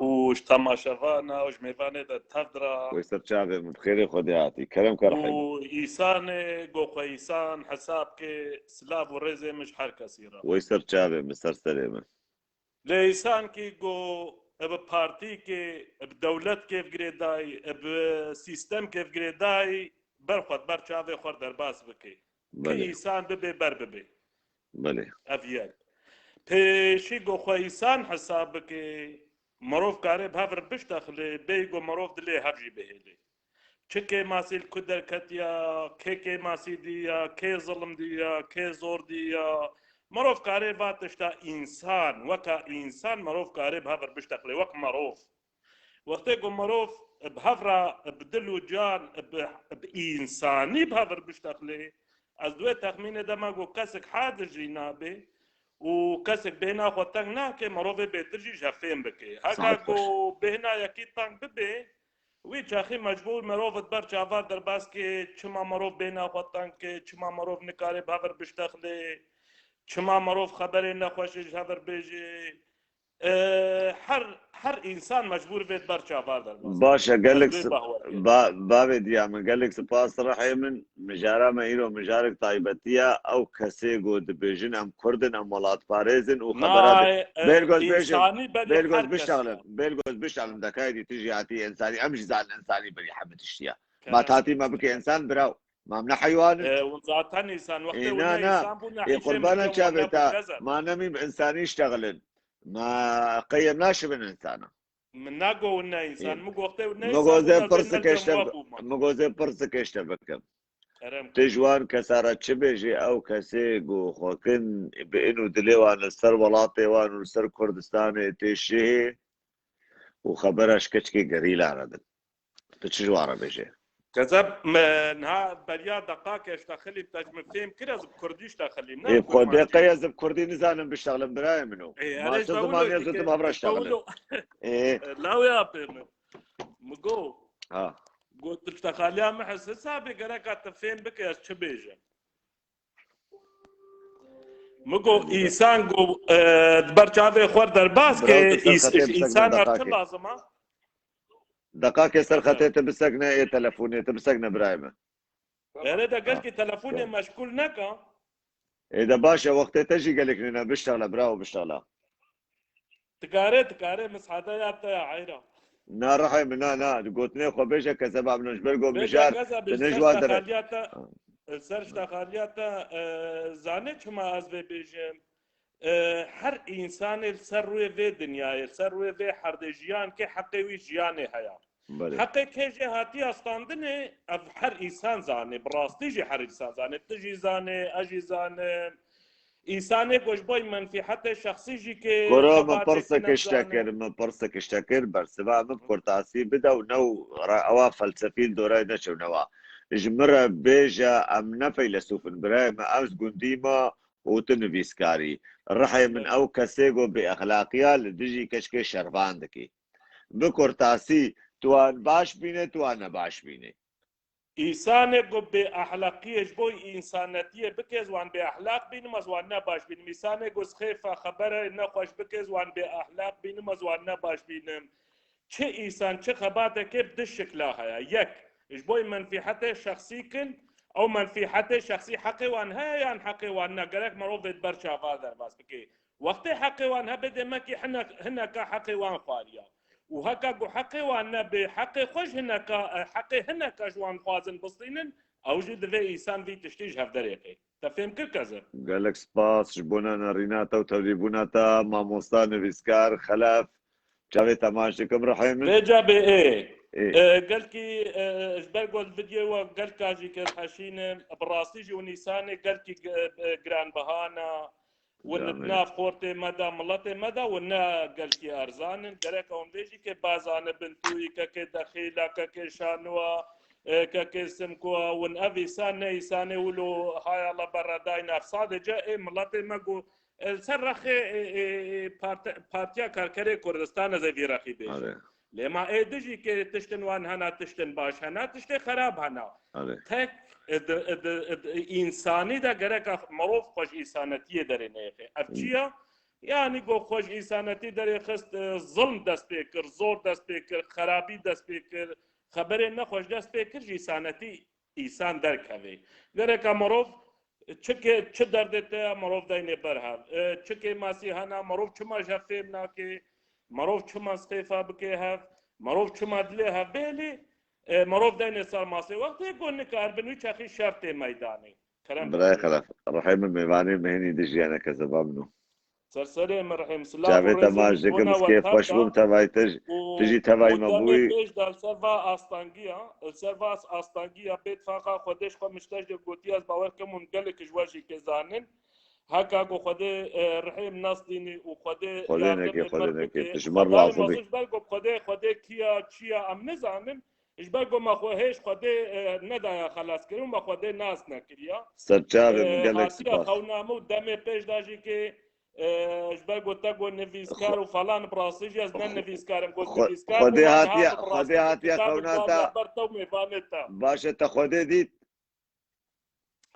û ji temaşevana û ji mêvanê de tev dira. Wê ser çavê min, bi xêrê Xwedê hatî. Kerem ke Rehîm. Û îsanê, go xwe îsan hesab ke, silav û rêzê min ji her kesî re. Wê ser çavê min, ser serê min. Lê îsankî go bi partîkê, bi dewletkê girêdayî, bi sîstemkê girêdayî, ber xwe, ber çavê xwe derbas bike. Ki Belê. Îsan bibe, ber bibe. Belê. Ev yek. Pêşî go xwe îsan hesab bike, mirov kare bi hev re biştexile, bêyî go mirov dilê hev jî bihêle. Çi kêmasî li ku derketiya, kê kêmasî diya, kê zilim diya, kê zor diya. Mirov kare va tişta însan, weka însan mirov kare bi hev re biştexile, wek mirov. Wextê ku mirov bi hev re bi dil û can, bi, bi însanî bi hev re biştexile, ez di wê texmînê de me got kesek hadiz jî nabe û kesek bêhna xwe teng nake, mirovê bêtir jî ji hev fêm bike. Heka Saet ku beş. Bêhna yekî teng bibe, wî çaxî mecbûr mirov di ber çavan derbas ke, çima mirov bêhna xwe teng ke, çima mirov nikare bi hev re biştexile, çima mirov xeberê nexweşê ji hev re bêje. E, her, her însan mecbûr vê di ber çavan derbas ke. Baş e, gelek Ez wê sp-, bawer dikim. ba-, bavê diya min, gelek spas Rehê min, mijara me îro mijarek taybetî ye, ew kesê ku dibêjin em Kurd in, em welatparêz in û xebera di-, Nayê, e, Bêrgoz bêjin, însanî berî Bêrgoz her kes bişexlin, e. Bêrgoz bişexlin, dekayê dî tu jî hatî însanî, em jî zanin însanî berî heme tiştî ye. Ma Kerem. Tatî me bike însan biraw, ma em ne heywan in? E, û zaten însan, wextê Ê, û na, ne na. însan bû, ne Ê, hîşê qurbanan min çavê te, ma nemî bi însanî iştexilin. Ma qey em naşibin însana. Min nago hûn ne însan, Ê, min go wextê hûn ne Min go însan bûn, zê ez ê pirsik nel êşte cem bi-, we bûma. Min go zê pirsik êşte bikim. Kerem Tu kir. ji wan kesa re çi bêjî, ew kesê ku xwekin bi in û dilê wan li ser welatê wan û li ser Kurdistanê tê şihê û xebera ji keçikê gerîla re din. Tu çi ji wan re bêjê? Kezeb, me niha beriya deqakê ji te xilîm, te ji min fêm kir, ez bi kurdî ji te xilîm, ne Ê, bi Xwedê kurmancî. Qey ez bi kurdî nizanim bişexlim, birayê min o. Ê, Ma erê, tu ji te zimanê wilo ez û tu dike, bi hev re ji te şexlim. wilo. Ê. Lawê apê min. Mi go. Ha. Got tu ji te xaliya min hes hesabê gereka tu fêm bike ez çi bêjim. Mi go Elbette. Îsan go, e, di ber çavê xwe derbas ke, Biraw tu ser îs-, xetê bisekne îsan ev çi deqakê. lazim a? Deqakê ser xetê tu bisekne ê telefonê, tu bisekne birayê min. Erê de Ha, gelkî telefonê gel. meşgûl neka. Ê de baş e, wextê te jî gelek nîne, biştexle, bravo, biştexle. Dikare, dikare, misada ya te ya heyra. Na rehê min, na, na, di gotinê xwe bêje, kezeba min ji ber go Bêje mijar, kezeb, tu ji ne ser ji wan dere. ştexaliya te, Ha. li ser ştexaliya te, e, zanê çima ez vê bêjim? E, her însanê li ser rûyê vê dinyayê, li ser rûyê vê herdê jiyankê heqê wî jiyanê heye. Belê. Heqê kê jê hatiye standinê, ev her însan zanê, bi rastî jî her însan zanê. Tu jî zanê, ez jî zanim. Însanê ku ji bo menfîhetê şexsî jî kê Kuro, min xebatê pirsik tine işte zane. kir, min pirsik işte kir, bersiva min bi kurtasî bide û new re-, ewa felsefî li dorayê neçewnewa. Ji min re bêje, em ne feylesûf in, birayê min, ez gundî me û tu nivîskarî. Rihê min Evet. ew kesê ku bêexlaqiya li dijî keçikê şervan dikî. Bi kurtasî, tu wan baş bîne, tu wan nebaş bîne. Îsanê ku bê ehlaqiyê ji bo însanetiyê bike, ez wan bê ehlaq bînim, ez wan ne baş bînim. Îsanê ku zixêfa xebere nexweş bike, ez wan bê ehlaq bînim, ez wan ne baş bînim. Çi îsan, çi xebateke bi du şikla heye. Yek, ji bo menfîhetê şexsî kin, ew menfîhetê şexsî heqê wan heye yan heqê wan ne. Gerek mirov vê di ber çava derbas bike. Wextê heqê wan hebe, demekî hinek-, hineka heqê wan xwariya. Û heka ku heqê wan nebe, heqê xwe ji hineka, e, heqê hineka ji wan xwazin bistînin, ew jî divê îsan vî tiştî ji hev derêxê. Te fêm kir, Kezim? Gelek spas ji bona nerîna te û tevlîbûna te, mamosta nivîskar Xelef. Çavê te maç dikim, Rihê min. Vêca bê ê. Ê. E, gelkî, e, ji ber ku li vîdyoya we gelka jî kez heşînim, bi rastî jî û nîsanê gelkî, e, e, giranbihana. Win di nav xortê me de, miletê me de, win ne gelkî erzan in. Gerek hûn vê jî kê bazanibin, tu yî kekê Dexîla, kekê Şanoa, e, kekê Simkoa, win ev îsan ne îsanê wilo hay Allah berredayne. Ev sadece ê miletê me ku, e, li ser rexê, e, e, e, parte-, Partiya Karkerê Kurdistan ez ê vî rexî bêjim. Are. Lê ma ê dijî kê tiştin wan hena, tiştin baş hena, tiştê xerab hena. Are. Tek, e, di, e, di, e, di, însanî de gereka mirov xwe ji însanetiyê derê neyêxe. Ev çi ya? Yanî ku xwe ji însanetî derê xist, e, zilm dest pê kir, zor dest pê kir, xerabî dest pê kir, xeberên nexweş dest pê kir, ji însanetî îsan derkeve. Gereka mirov çi kê, çi derdê te ya mirov deynê ber hev. E, çi kêmasî hena, mirov çima ji hev fêm nake, mirov çima zixêfa bike hev, mirov çima dilê hev bêlî, e, mirov deynê ser masê. Wextê ku nikaribin wî çaxî şer tê meydanê. Kerem Birayê bike. Xelef, Rihê min mêvanê me hînî dijî ye, ne kezeba min o. Ser serê min Rihê min. Silav û Çavê te rêzê maç min dikim, bona ez we kêf xweş bûm, tevay te jî, û, tu jî tevay û me demê bûyî. Pêş de li ser va astangiya, li ser va astangiya bêtfaqa Xwedê ji xwe min ji te jî gotiye, ez bawer kim hûn gelek ji we jî kê zanin. Heka ku Xwedê, e, Rihê min nas dînî û Xwedê Xwedê yardimê neke, Xwedê ber neke, bike. Tu ji me razî bî. Ji ber ku Xwedê, Xwedê kiya, çiya em nizanin. Ji ber ku me xwe hêj Xwedê, e, nedaye xelas kirin û me Xwedê nas nekiriya. Ser çavê min, e, gelek spas. Hatiye xewname û demê pêş de jî kê, e, ji ber ku te got nivîskar û falan, bi rastî jî ez ne nivîskar im. Got nivîskar Xwedê hatiye, Xwedê hatiye xewna te. Ber te û mêvanê te. Baş e, te Xwedê dît.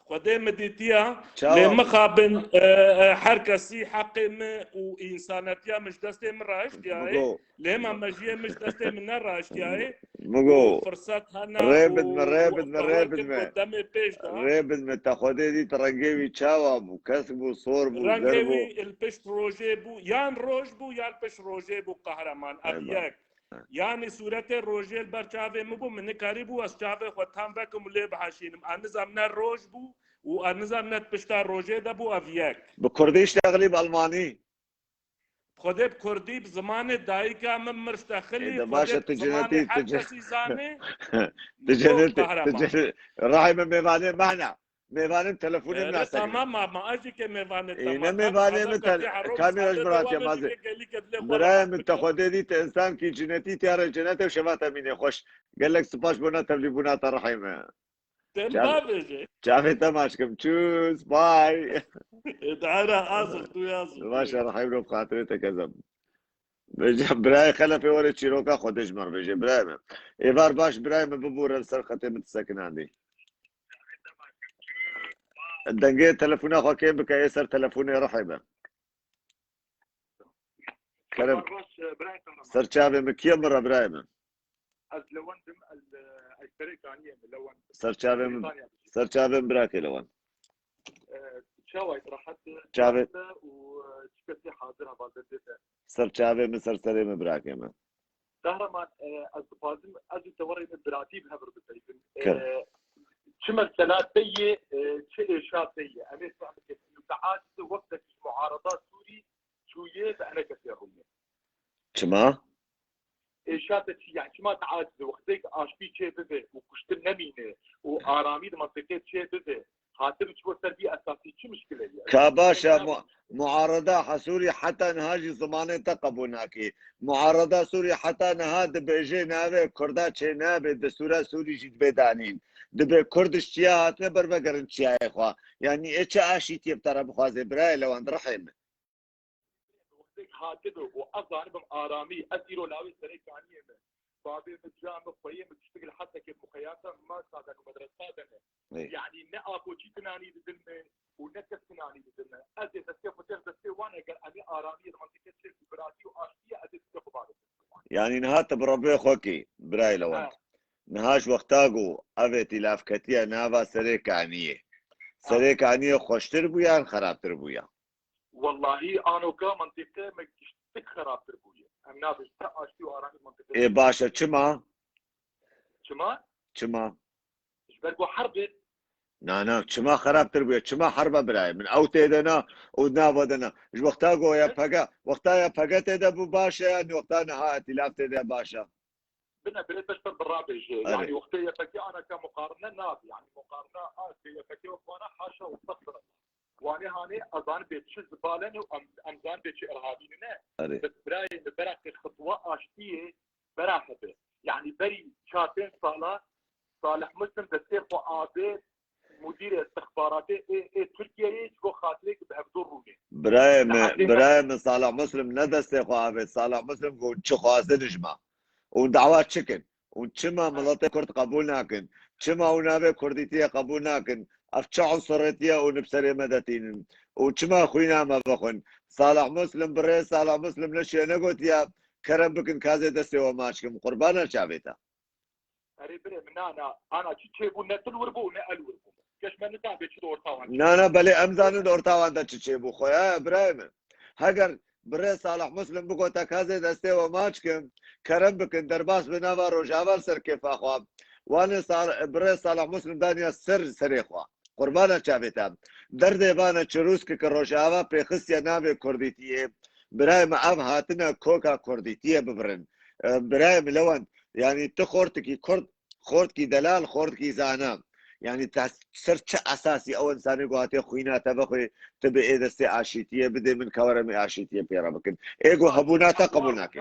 Xwedê min dîtiya, lê mixabin, e, e, her kesî heqê min û însanetiya min ji destê min rahiştiyaye. Lê hema mejiyê min ji destê min nerahiştiyaye. Migo. Û firset hena. Rê bidme, rê bidme, rê bidme. Demê pêş de. Rê bidme, te Xwedê dît rengê wî çawa bû? Kesk bû, sor bû, zer bû? Rengê wî li pişt rojê bû, yan roj bû, yan pişt rojê bû, qehreman. Ev yek. Yanî sûretê rojê li ber çavê min bû, min nikarîbû ez çavê xwe tam vekim û lê biheşînim. Ez nizam ne roj bû û ez nizam ne pişta rojê de bû, ev yek. Bi kurdî iştexilî, bi almanî? Xwedê bi kurdî, bi zimanê dayika min mir iştexilî. Ê, de baş e, tu cenetî, tu cenetî. Tu cenetî, tu cenetî. Rahê min mêvanê mehna. Mêvanên telefonê min. Tamam, ma, ma ez jî kê mêvanê. Ê, ne mêvanê min, kamera ji min hatiye mazê. Birayê min, te Xwedê dît, te însan kî cinetî, tiyare cenete û şeva te mînê xweş. Gelek spas bona tevlîbûna te, Rihê min. Te navêje. Çavê te maç kim. Çûs, bay. Dara azir, tu yazir. Baş e, Rihê min, bi xatirê te kezem. Birayê Xelefê were çîroka Xwedê ji me re bêje, birayê min. Êvar baş, birayê min, bibûre li ser xetê min, tu sekinandî. Dengê telefona xwe kêm bike, ê ser telefonê Rihê be. Kerem. Ser çavê min, kiye min re, birayê min? Ez Lewend im, ez, ez serê kaniyê me, Lewend. Ser çavê min, ser çavê min, birakê Lewend. E, çawa yî, rehet, çavê û, e, çi kesî hazir heva derdê te? Ser çavê min, ser serê min, birakê min. Qehreman, e, ez dixwazim, ez û te werê min biratî bi hev re bipeyvin. E, çi mesela te yê, e, çi êşa te yê? Em ê fehmike, tu aciz wextek ji muarada Sûrî çûyê bi eneke tê rûyê. Çima? Êşa te çi, yani çima te aciz e? Wextê ki aştî çê bibe û kuştin nemîne û aramî di mentiqê çê bibe, hatib çi bo ser vî esasî çi mişkile ye? Ka baş e, mu-, muarada Sûrî heta niha jî zimanê te qebûl nake. Muarada Sûrî heta niha dibêje navê Kurda çê nabe, destûra Sûrî jî dibe danîn. Dibe Kurdiş çiya hatine bervegerin çiyayê xwe. Yani ê çi aşîtiyê bi te re bixwaze, birayê Lewend, Rihê min? Wextek hatibe û ez zanibim aramî, ez îro lawê serê kaniyê me. Babê min, ca min, xweyê min, tiştek li hesekê muxeyata ma sadak û medresa de ne. Ê. Yanî ne apoçî tinanî didin me û ne kes tinanî didin me. Ez ê destê xwe têr destê wan, eger em ê aramiyê li mantîqê çêk û biratî û aştiyê, ez ê destê xwe bavêjim. Yanî niha tu bi Rebbê xwe kî, birayê Lewend. Ha. Niha ji wexta ku ev îtîlaf ketiye nava Serê Kaniyê. Ha. Serê Kaniyê xweştir bûye yan xerabtir bûye? Wellahî anoka mantîqê me giştik xerabtir bûye. Em nabêjin te aştî û aramî mantîqê. Ê baş e, çima? Çima? Çima? Ji ber ku herb e. Na, na, çima xerabtir bûye? Çima herb e birayê min? Ew tê de ne û nava de ne. Ji wexta ku Y P G, wexta Y P G tê de bû baş e, yanî wexta niha îtîlaf tê de baş e? Bine, birê beşber bi rabêje. Erê. Yanî wextê Y P G anaka muqarine nabe. Yanî muqarine a ke Y P G wek wana haşa û estexfirullah. Wanê hanê ez zanibê çi zibalene û em, em zanibê çi irhabî ne. Erê. Bes birayê min, beraqê xitwa aştiyê bera hebe. Yanî berî çar pênc sala Salih Muslim destê xwe avêt mudîrê istixbaratê ê, ê Tirkiyeyê ji bo xatirê ku bi hevdû rûnê. Birayê min, birayê min, Salih Muslim ne destê xwe avêt. Salih Muslim got çi xwazin ji me. Û dawa çi kin? Û çima miletê Kurd qebûl nakin? Çima û navê Kurdîtiyê qebûl nakin? Ev çi unsurêtiye û nib serê me detînin? Û çima xwîna me vexwin? Salih Muslim, birê Salih Muslim ne şiye negotiye, kerem bikin kazê destê we maç kim. Qurbana çavê te. Erê birê min, na, na, ana çi çêbû, ne tu li wir bû, ne el wir bû. Keş me nizanibê çi di orta wan çêbû. Na, na, belê em zanin di orta wan de çi çêbû. Xwe ya, birayê min. Heger birê Salih Muslim bigote kazê destê we maç kim, kerem bikin, derbas bi nava Rojava li ser kêfa xwe. Wanê Sal-, birê Salih Muslim daniya ser serê xwe. Qurbana çavê te. Derdê vana çirûskeke Rojava pêxistiye navê Kurdîtiyê. Birayê me ev hatine koka Kurdîtiyê bibirin. E, birayê min Lewend, yanî tu xortikî Kurd, xortikî delal, xortikî zana. Yanî te ser çi esasî ew insanê ku hatiye xwîna te vexwe, tu bi ê destê aşîtiyê bidê min ka were min aşîtiyê pê re bikin. Ê ku hebûna te qebûl nake.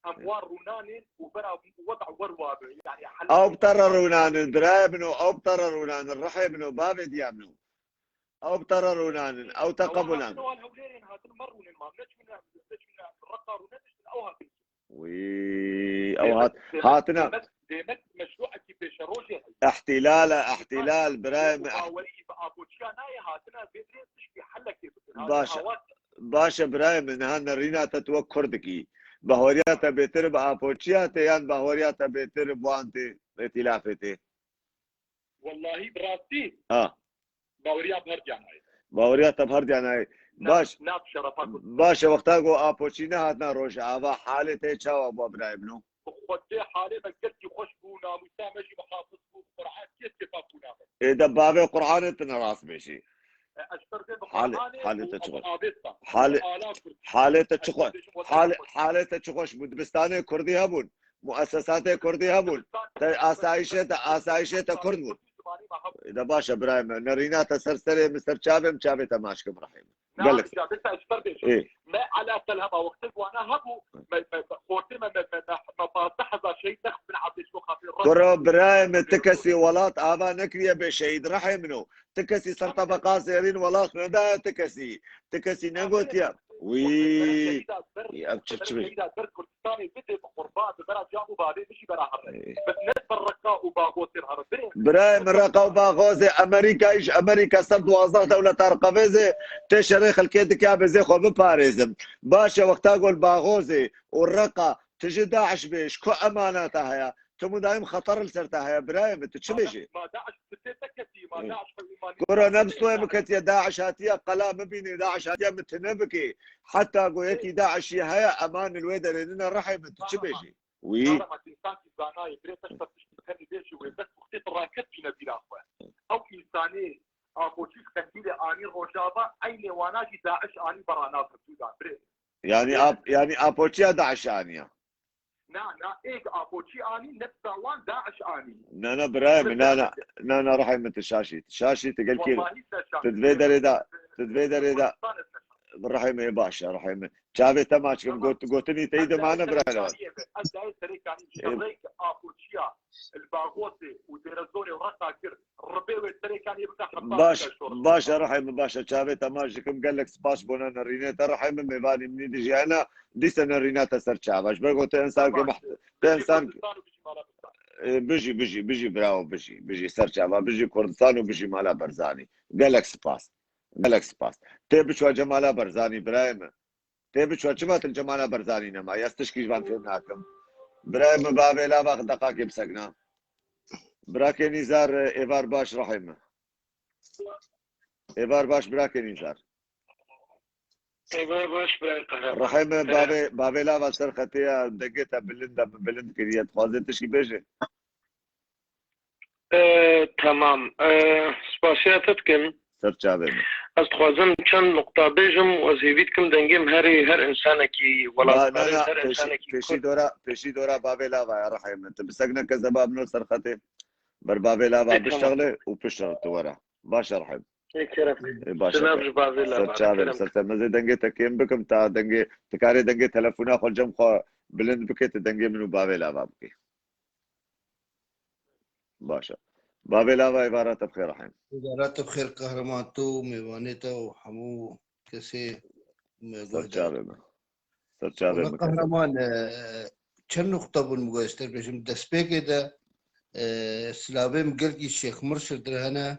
Em wan rûnanên û bera weda wer wabe. Yanî hela Ew bi te re rûnanin, birayê min o, ew bi te re rûnanin, rihê min o, bavê diya min o. Ew bi te re rûnanin, ew te qebûl nakin. Wan Hewlêrên hatin me rûnin, ma neçûne, neçûne Reqa rûne diştin, ew hatin. Wî, ew hat, demek, hatine. Demek, demek meşrûekî pêşerojê heye. Îhtîlal e, îhtîlal, birayê min. Bawerî bi apoçiya nayê, hatine vê dirê tiştî helekê bikin. Hatine Baş e. Awaz Baş e birayê min, niha nerîna te tu wek Kurdikî. Bahoriya te bêtir bi apoçiya tê yan bahoriya te bêtir bi wan tê, îtîlafê tê? Wellahî bi rastî Ha. Baweriya bi her diya nayê. Baweriya te bi her diya nayê. Na, Baş. Na bi şerefa Kurd. Baş e, wexta ku apoçî nehatina Rojava, halê te çawa bû birayê min o? Xwedê halê me gelkî xweş bû, namûsa me jî muhafiz bû, Qur'an kêf kêfa bû name. Ê de bavê Qur'anê tu ne rast bêjî. E, ez ferdê bi Halê, Qur'anê halê û te çi xweş. Abêsta. Halê, Ala Kurd. Halê te çi xweş. Halê, halê te çi xweş bû. Dibistanê Kurdî hebûn. Muessesatê Kurdî hebûn. Te asayişê te, asayişê te Kurd bûn. De baş e birayê me. Nerîna te ser serê min, ser çavê min, çavê te maç kim birayê me. Gelek. Çavê te ez ferdê Ê. Me ala telhema wextê wana hebû, me, me, me, xortê me, me, me, me, me pazdeh hezar şehîd nexistin erdê ji bo xatirê Kuro birayê me, ti kesî welat ava nekiriye bê şehîd, rehê min o. Ti kesî ser tebeqa zêrîn welat nedaye ti kesî. Ti kesî negotiye. Wî. Ev çi, çi bê? Şehîda ber Kurdistanê bidê bi qurban, bi bera cam û bavê min jî bera here. Ê. Bi ne ber Reqa û Bagosê here. Birê. Birayê min, Reqa û Bagosê Amerîka, îş Amerîka ser duwazdeh dewleta qevêzê tê şerê xelkê dike, bê zê xwe biparêzin. Baş e, wexta gol Bagosê û Reqa tu ji DAIŞ bê, ji ku emaneta heye? Tu mudayim xeter li ser te heye, birayê min, tu çi bêjî? Ma DAIŞ bi te te ketî, ma Hı. DAIŞ xwe îmanî Kuro ne bi stoyê min ketiye, DAIŞ hatiye qela min bînê, DAIŞ hatiye min tune bikê. Heta ku yekî DAIŞî heye, eman li wê derê nine, rehê min, tu çi bêjî? Wî. Nara ma tu însankî zanayê, birê te ser tiştî tenî bêjî wê bes wextê tu raket bîne bîra xwe. Ew însanê apoçî qetîlê anî Rojava, eynê wana jî DAIŞ anî bera nav hevdû da, birê. Yanî Birê. ap-, yanî apoçiya DAIŞ aniya. Na, na, êk apoçî anî, nefsa wan DAIŞ anî. Na, na, birayê min, na, na, na, na, rehê min, tu şaşî, tu şaşî, tu gelkî, Wellahî te şaşî. Tu di vê derê de, tu di vê derê de, Kurdistan e te şaşî. Rehê min, ê baş e, rehê min. Çavê te maç kim, Tamam. got-, gotinî te yî dimane, birayê. Ez dayê serê kanî, Ê. Şerrêk apoçî Heta li Baxosê û Dêrezorê û Reqa kir, ribê wê serê kaniyê bike heta Baş, şor. Baş e, Rehîm, baş e. Çavê te maç dikim. Gelek spas bona nerînê te, Rehîm, mêvanî min dijî hene, dîse nerîne te ser çava. Ji ber ku te însan ke Tamam. Meht-, te Bijî însan Kurdistan û bijî mala Kurdistan. E, bijî, bijî, bijî, bravo, bijî, bijî ser çava, bijî Kurdistan û bijî mala Barzanî. Gelek spas. Gelek spas. Tê biçwa Cemala Barzanî, birayê min. Tê biçwa, çima tu Cemala Barzanî nema? Ez tişkî ji van fêm nakim. Birayê min, bavê lava xwe deqakê bisekna. Birakê Nîzar, êvar baş, Rehîm. Êvar baş, birakê Nîzar. Êvar baş, birayê Qehreman. Rehîm, Ee, bavê, bavê lava ser xetê ya, dengê te bilind e, min bilind kiriye. Dixwaze tişkî bêje? Ee, tamam. Ee, spasiya te dikim. Ser çavê min. Ez dixwazim çend nuqta bêjim û ez hêvî dikim dengê min herî her însanekî Na, na, welatparêz, na, her pêşî, însanekî pêşî Kurd. dora, pêşî dora bavê lava ya, Rehîm. Tu bisekne kezeba min o ser xetê. Ber bavê lava Ê, tamam. bişexle û piştre tu were. Baş e, Rehîm. Ê, kerem. Ê, baş e. Selam ji bavê lava, Ser çavê, kerem. ser çavê. Ez ê dengê te kêm bikim ta dengê, tu karê dengê telefona xwe cem xwe bilind bike, tu dengê min û bavê lava bikî. Baş e. Bavê lava, êvara te bi xêr, Rehîm. Êvara te bi xêr, Qehreman, tu, mêvanê te û hemû kesê me Ser guh de. çavê min. Ser çavê Wala min, Qehreman, e, çend nuqta bûn min guh ez te bêjim. Destpêkê de, e, silavê min gelkî Şêx Mirşid re hene.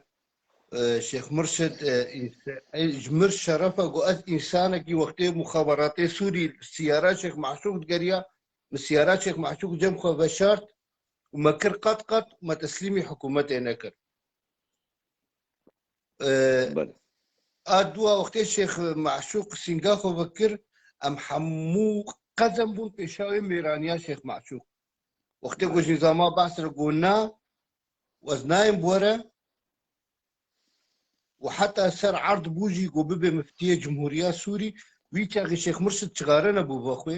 E, Şêx Mirşid, e, înse-, e, ji mir şerefa ku ez însanekî wextê muxaberatê Sûrî siyara Şêx Maşûq digeriya, min siyara Şêx Maşûq cem xwe veşart û me kir qat qat û me teslîmî hikûmetê nekir. E, Belê. a dua wextê Şêx Maşûq sînga xwe vekir, em hemû qezem bûn pêşa wê mêraniya Şêx Maşûq. Wextê ku Belê. ji nîzama Baas re got na, ez nayêm bi we re, û heta ser erd bû jî ku bibe miftiyê Cumhuriya Sûrî, wî çaxê Şêx Mirşid çixare nebû vexwê,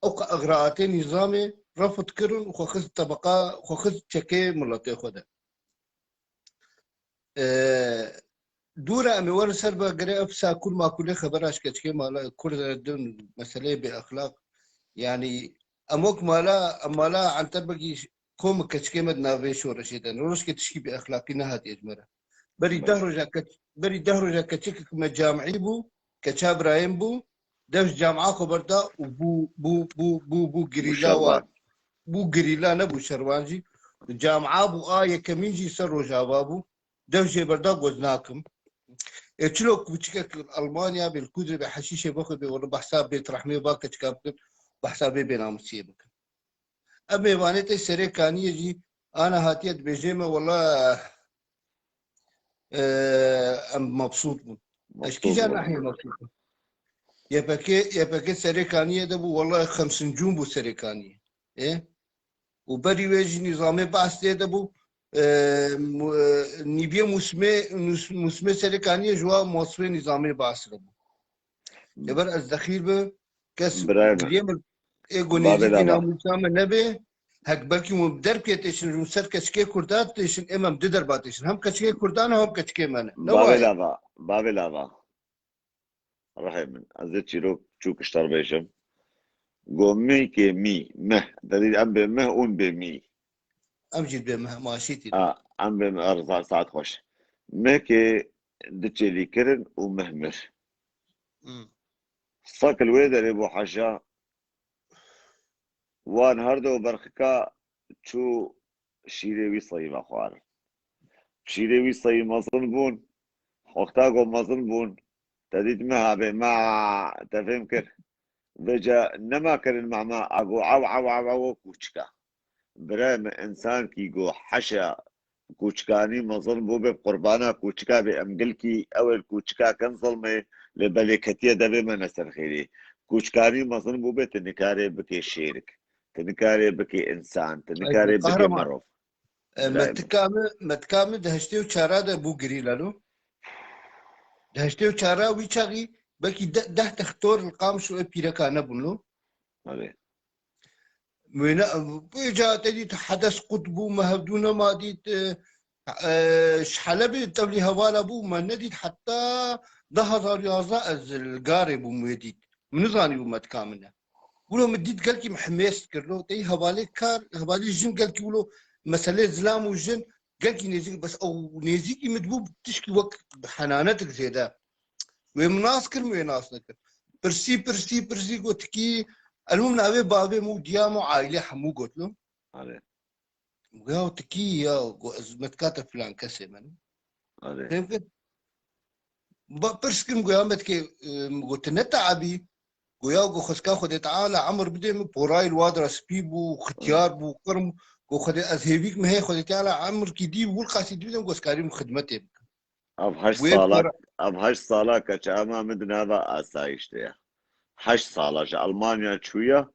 ew qe igraatê nîzamê refd kirin û xwe xist tebeqa, xwe xist çekê miletê xwe de. E, dû re em ê werin ser be, gere ev sakûl makûlê xebera ji keçikê mala Kurd re din meseleyê bêexlaq. Yanî em wek mala, em mala Entebekî kom keçikê me di navê şoreşê de ne. Rojkê tişkî bêexlaqî nehatiye ji me re. Berî Belê. deh roja keç-, berî deh roja keçikek me camî bû, keça birayê min bû, dev ji camîa xwe berda û bû, bû, bû, bû, bû Bû gerîla şervan. wan. Bû gerîla, nebû şervan jî. Camîa bû, a yekemîn jî ser Rojava bû. Dev jê berda, got nakim. Ê çilo kûçikek li Almanya bê, li Kudrê bê, heşîşê bixwe bê, wele behsa bêtrehmê va keçika bikin, behsa vê bênamusiyê bikin. Ev mêvanê te serê kaniyê jî ana hatiye dibêjê me, wela, e, em mebsût bûn. Ez Mebsût kîja bûn. nahiyê mebsût bûm? Y P G, Y P G serê kaniyê de bû, wela xemsincûn bû serê kaniyê. Ê? Û berî wê jî nîzamê Baas tê de bû, e, mu-, e, nîviyê mûsimê, nûs-, mûsimê serê kaniyê ji wa mosifê nîzamê Baas re bû. Lêber ez dexîr bi, kes Birayê min. giriyê min, ê gonêjî Bavê lava. dîna mûsa me nebe, hek belkî hûn derpê têşin, hûn ser keçikê Kurda têşin, ê me em di derba têşin. Hem keçikê Kurdan, hem keçikê me ne. Ne Bavê waye? lava, bavê lava. Rehê min, ez ê çîrok çûk ji te re bêjim. Go mî kê mî, meh. Te dît em bê meh, hûn bê mî. Em jî bê meh, maşî tî. A, em bê meh, saet xweş. Meh kê diçêlî kirin û meh mir. Hmm. Sek li wê derê bû heşa. Wan her du berxika çû şîrê wî seyî vexwarin. Şîrê wî seyî mezin bûn. Wexta ku mezin bûn, te dît meh abê, ma te fêm kir. Vêca nema kirin mama, a go ew, ew, ew, ew, kûçika. Birayê min, însankî go heşa kûçikanî mezin bû, bê qurbana kûçika bê, em gilkî ew ê li kûçika kin zilmê, lê belê ketiye devê me ne ser xêrê. Kûçikanî mezin bû bê, tu nikarê bikê şêrik, tu nikarê bikê însan, tu Ay, nikarê bikê qehreman. mirov. E, Birayê min. metika min, metika min di heştê û çara de bû girî lalo. Di heştê û çara wî çaxî belkî de-, deh textor li Qamişlo ê pîreka nebûn lo. Erê. Wêne, wê ca te dît hedes qut bû, me hevdû nema dît, e, e, ji Helebê tevlî hevala bû, me nedît heta du hezar yazdeh ez li garê bûm wê dît. Min nizanîbû metka min e. Wilo min dît gelkî min himêz kir lo. Tey hevalê kar, hevalê jin gelkî wilo meselê zilam û jin gelkî nêzîk, bes ew nêzîkî min dibû tişkî wek henanetik zêde. Wê min nas kir, min wê nas nekir. Pirsî, pirsî, pirsî gotikî, elmûm navê bavê min û diya min û aîlê hemû got lo. Erê. Ya tekî ya, got, ez metkate filan kesê min. Erê. Fêm kir? Ba pirs kirim, got, ya metkê, e, got, tu ne teabî? Got, ya, got, xwezka Xwedê Teala emir bidê min, porayê li wa dira spî bû, xityar bû, qirm, got, Xwedê, ez hêvîk min heye, Xwedê Teala emirkî dî, wilqasî dî bidim, got, ez karîm xidmetê bikim. Ev heşt Wê sala, pir- ev heşt sala keçe ema min di nava asayîş de ye. Heşt sala ji Almanya çûye,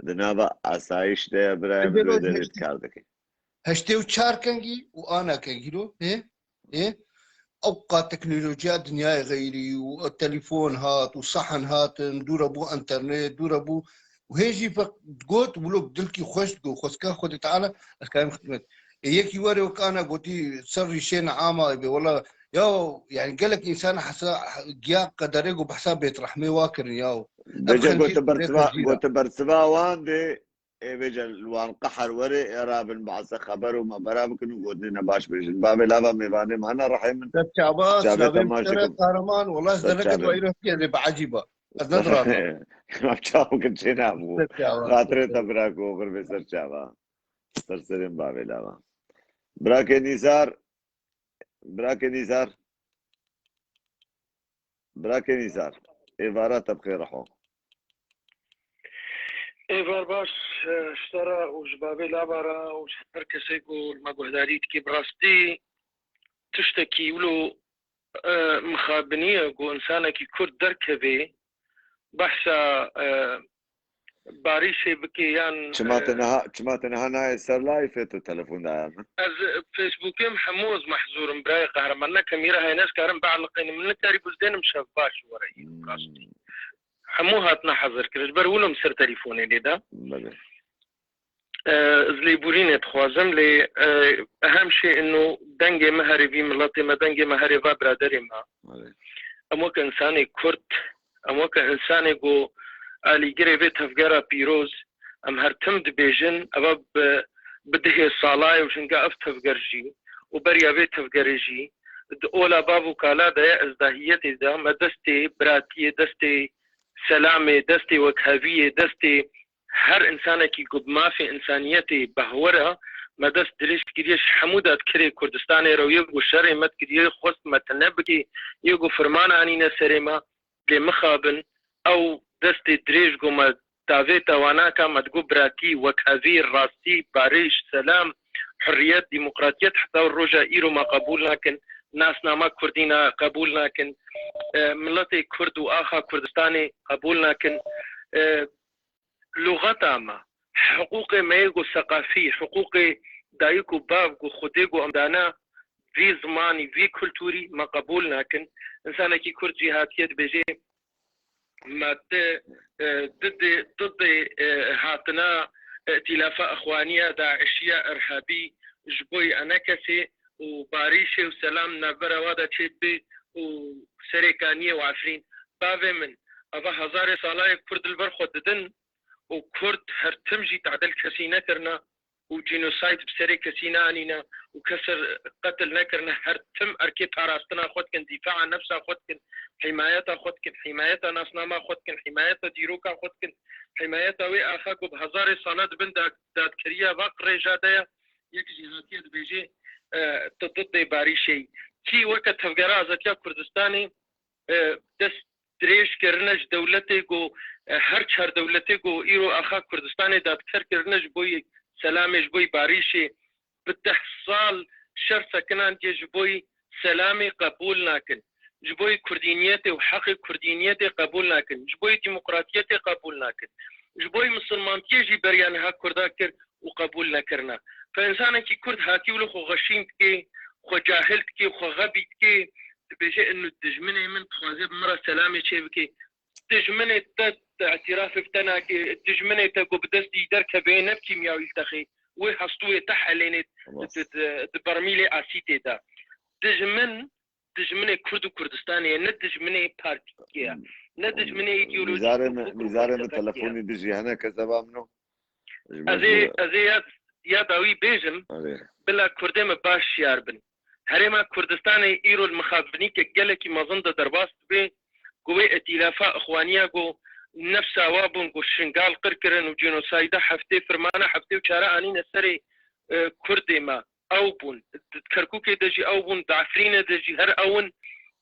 di nava asayîş de ye, birayê min Ebe wê derê heşt- dikar dike. Heştê û çar kengî û ana kengî lo, ê? Ê? Ewqa teknolojiya dinyayê xeyrî û telefon hat û sehn hatin, dûre bû enternet, dûre bû û hê jî fe-, got, wilo dilkî xweş digot, xwezka Xwedê Teala, ez karim xidmet. Ê, yekî were wek ana gotî, ser rîşê neama ebe, wela, ya, yani gelek însan hesa, giya qederê got, behsa bêtrehmê wa kirin, ya. Ev Bêje xelkê got, tu bersiva, xezîra. Got, tu bersiva wan dê, ê vêce li wan qeher were, ê rabin behsa xeber û mebera bikin û gotinê ne baş bêjin. Bavê lava mêvanê me hene rehê min. Ser çava, Çavê çavê te min maç sere dikim. Kahraman, wela ez Ser dereket çavê. Wa îro tiye lê be ecîba. Ez ne dirazim. Çav bikin çê nabû. Ser çava. Xatirê te bira ku oxir bê ser çava. Ser serên bavê lava. Birakê Nîzar, birakê Nîzar. Birakê Nîzar. Êvara te bi xêr reho. Êvar baş, e, ji te re û ji bavê lava re û ji her kesê ku li me guhdarî dikî. Bi rastî tiştekî wilo e, mixabinî ye ku însanekî Kurd derkeve behsa, e, barîşê bike yan, Çima e, te niha, çima te niha nayê ser layfê tu telefon daye min? Ez, e, Facebookê min hemû ez mehzûr im, birayê Qehreman. Ne kamîra heye, ne ez karim bielqînim, min nikarî bizdênim şev baş were. Hmm. Rastî. Hemû hatine hezirkirin. Ji ber wilo min ser telefon lê da. Belê. E, ez lêborînê dixwazim, lê, e, ehem şey ino dengê me herê vî miletê me, dengê me herê va biraderê me. Belê. Em weke insanê Kurd, em weke insanê ku alîgirê vê tevgera pîroz, em her tim dibêjin, eva bi, bi dihê salayê û jinga ev tevger jî û beriya vê tevgerê jî di ola bav û kala de ye, ez dahiyetê de me destê biratiyê, destê selamê, destê wekheviyê, destê her insanekî ku bi mafê insaniyetê behwer e, me dest dirêj kiriye ji hemû dadkirê Kurdistanê re û yê ku şerê me dikiriye, xwest me tune bikê, yê ku firman anîne serê me, lê mixabin ew destê dirêj ku me davêta wana ka me digot biratî, wekhevî, rastî, barîş, selam, hurriyet, demokratiyet, heta roja îro me qebûl nakin, nasnama kurdî na qebûl nakin, e, miletê Kurd û axa Kurdistanê qebûl nakin. E, Lûxeta me, hiqûqê me yê ku seqafî, hiqûqê dayik û bav ku Xwedê ku em dane vî zimanî, vî kultûrî me qebûl nakin. Însanekî Kurd jî hatiye dibêje, me di, e, didê, didê, e, hatina, e, îtîlafa Ixwaniya, DAIŞiya, Irhabî ji bo yê enekesê û barîşê û selam navbera wa de çêbibe û Serê Kaniyê û Efrîn. Bavê min, eva hezarê sala ye Kurd li ber xwe didin û Kurd her tim jî tadil kesî nekirine û cînosayd bi serê kesî neanîne û kes qetil nekirine. Her tim erkê parastina xwe dikin, dîfaa nefsa xwe dikin, hîmayeta xwe dikin, hîmayeta nasnama xwe dikin, hîmayeta dîroka xwe dikin, hîmayeta wê axa ku bi hezarê sala di bin da-, dadkeriya va qirêja de ye. Yek jî hatiye dibêje, e, tu didê barîşê yî. Kî weke Tevgera Azadiya Kurdistanê, e, dest dirêj kirine ji dewletê ku, e, her çar dewletê ku îro axa Kurdistanê dadker kirine ji bo yê selamê, ji bo yê barîşê, bi deh sal şer sekinandiye ji bo yê selamê qebûl nakin. Ji bo yê kurdîniyetê û heqê kurdîniyetê qebûl nakin. Ji bo yê demokratiyetê qebûl nakin. Ji bo yê misilmantiyê jî beriya niha Kurda kir û qebûl nekirine. Fe însanekî Kurd hatî wilo xwe xweşîn dike, xwe cahil dike, xwe xebî dike, dibêje inu dijminê min dixwaze bi min re selamê çêbike. Dijminê te, te îtirafê bi te nake, dijminê te ku bi destî derkeve ne bi kîmyawî li te xê, wê hestûyê te helênê, Tamam. di, di, di bermîlê asîtê de. Dijmin dijminê Kurd û Kurdistanê ye, ne dijminê partiyê ye, ne dijminê îdeolojî Nîzarê min, nîzarê min telefonî dijî hene kezeba min o. Ez ê, ez ê ya, ya dawî bêjim, bila Kurdê me baş şiyar bin. Herêma Kurdistanê îro li mixabinîke gelekî mezin de derbas dibe, ku wê etîlafa ixwaniya ku nefsa wa bûn ku Şingal qir kirin û cenosayda heftê firmana heftê û çara anîne serê, e, Kurdê me. Ew bûn. Di Kerkûkê de jî ew bûn, di Efrînê de jî her ew in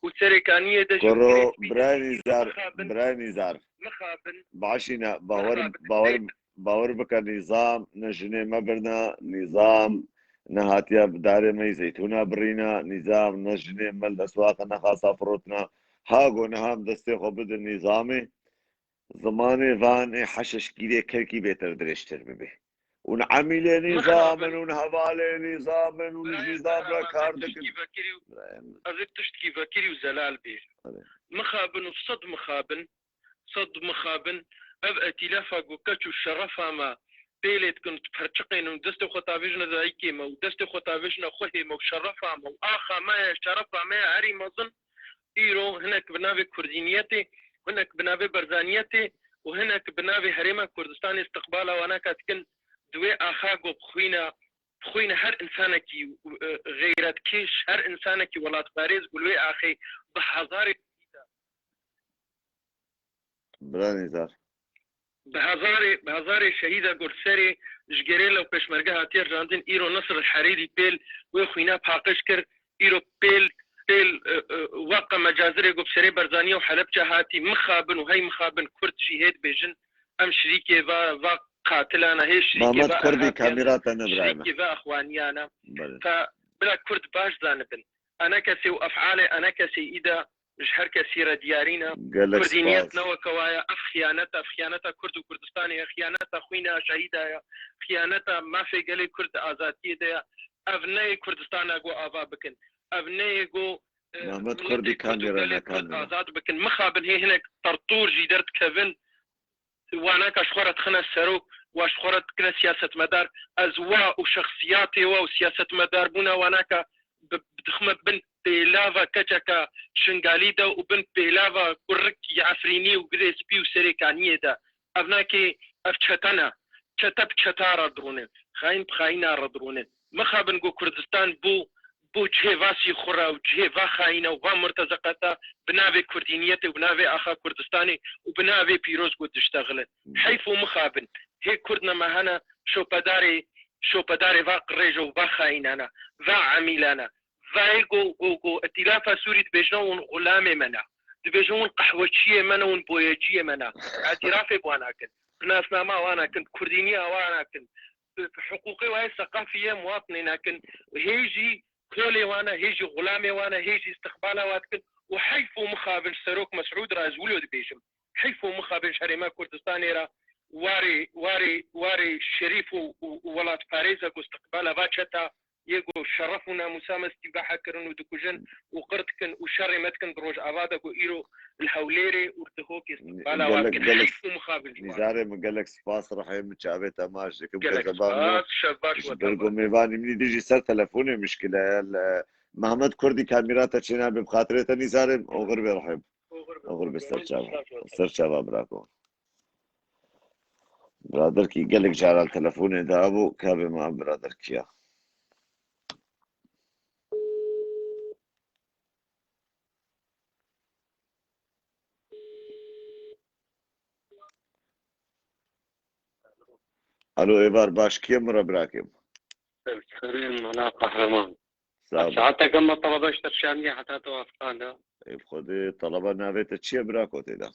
û Serêkaniyê de jî Koro, Birayê Nîzar, Birayê Nîzar. Mixabin. Başîne, bawer, bawer, bawer bike nîzam ne jinê me birine, nîzam ne hatiye bi darê me yî zeytûna birîne, nîzam ne jinê me li deswaxe nexasa firotine. Ha go niha em destê xwe bidin nîzamê, zimanê van ê heşeşgîrê Kerkî bêtir dirêjtir bibe. Hûn emîlê nîzam in, hûn hevalê nîzam in, hûn ji nîzam re kar dikin. Ez ê tiştkî vekirî û zelal bêjim. Mixabin û sed mixabin, sed mixabin, ev etîlafa ku keç û şerefa me pêlê dikin û diperçiqên û destê xwe tavêjine dayikê me û destê xwe tavêjine xwehê me û şerefa me û axa me ye, şerefa me ye herî mezin, îro hinek bi navê kurdîniyetê, hinek bi navê berzaniyetê û hinek bi navê Herêma Kurdistanê istiqbala wana ka dikin, di wê axa ku bixwîne, bixwîne her insanekî, e, xeyretkêş, her insanekî welatparêz ku li wê axê bi hezarê Bira Nîzar. Bi hezarê, bi hezarê şehîda ku li serê ji gerê lew pêşmerge hatiye rijandin, îro Nasr el Herîrî pêl wê xwîna paqij kir, îro pêl, pêl, e, e, weqa mecazirê ku bi serê Berzanî û Helebçe hatî, mixabin û hey mixabin Kurd jî hê dibêjin, em şirîkê va, va qatilan e, hê şirîkê va Mehmet Kurdî kamîra te ne birayê me. Şirîkê va ixwaniyan e. Belê. Te bila Kurd baş zanibin. Enekesê û efalê enekesê îda ji her kesî re diyarî ne. Kurdîniyet ne weke wa ye, ev xiyanet e, ev xiyaneta Kurd û Kurdistanê ye, xiyaneta xwîna şehîda ye, xiyaneta mafê gelê Kurd di azadiyê de ye. Ev neyê Kurdistana ku ava bikin. Ev neyê ku, e, Mehmet Kurdî kamîra nekamîra. Azad bikin. Mixabin hê hinek tertûr jî derdikevin. Wanaka ji xwe re dixine serok, wa ji xwe re dikine siyasetmedar. Ez wa û şexsiyatê wa û siyasetmedarbûna wanaka bi-, dixime bin pêlava keçeka Şingalî de û bin pêlava kurik ya Efrînî û Girê Spî û Serêkaniyê de. Ev nakê, ev çete ne. Çete bi çeta re dirûnin. Xayîn bi xayîna re dirûnin. Mixabin ku Kurdistan bû, bû cihê va sîxura û cihê va xayîna û va murtezeqeta bi navê kurdîniyetê û bi navê axa Kurdistanê û bi navê pîroz ku diştexilin. Heyf û mixabin. Hê Kurd nema hene şopedarê, şopedarê va qirêj û va xayînana, va emîlana. Vayê go, go, go, Îtîlafa Sûrî dibêjin hûn xulamê me ne. Dibêjin hûn qehweçiyê me ne, hûn boyeciyê me ne. Îtîrafê bi wan nakin. Bi nasnama wan nakin, bi kurdîniya wan nakin. Bi, bi hiqûqê wan yê seqafî yê muwatinê nakin. Hê jî kolê wan e, hê jî xulamê wan e, hê jî istiqbala wan dikin. Û heyf û mixabin ji Serok Mesûd re ez wilo dibêjim. Heyf û mixabin ji Herêma Kurdistanê re warê, warê, warê şerîf û, û, û welatparêz e ku istiqbala va çeta yê ku şeref û namûsa me stîbaha kirin û dikujin û qir dikin û şerê me dikin di Rojava de ku îro li Hewlêrê û li Dihokê istiqbala wan dikin. Heyf û mixabin ji wan. Nîzarê min, gelek spas, rihê min, çavê te maç dikim. Gelek spas, şev baş we. Ji ber ku mêvanî min î dijî ser telefonê mişkile ye. Li Mehmet Kurdî kamîra te çênabe bi xatirê te Nîzarê min, oxir bê rihê min. Oxir bê, ser çava. Ser çava birako. Biraderkî gelek caran telefonê dabû, kabê me biraderkî ya. Alo, êvar baş, kî ye min re birakê? Serê mala Qehreman. Sağ ol. Saeteke me telebe ji te şandiye heta te afqan de. Ê bi Xwedê telebe navê te çi ye birako tê de?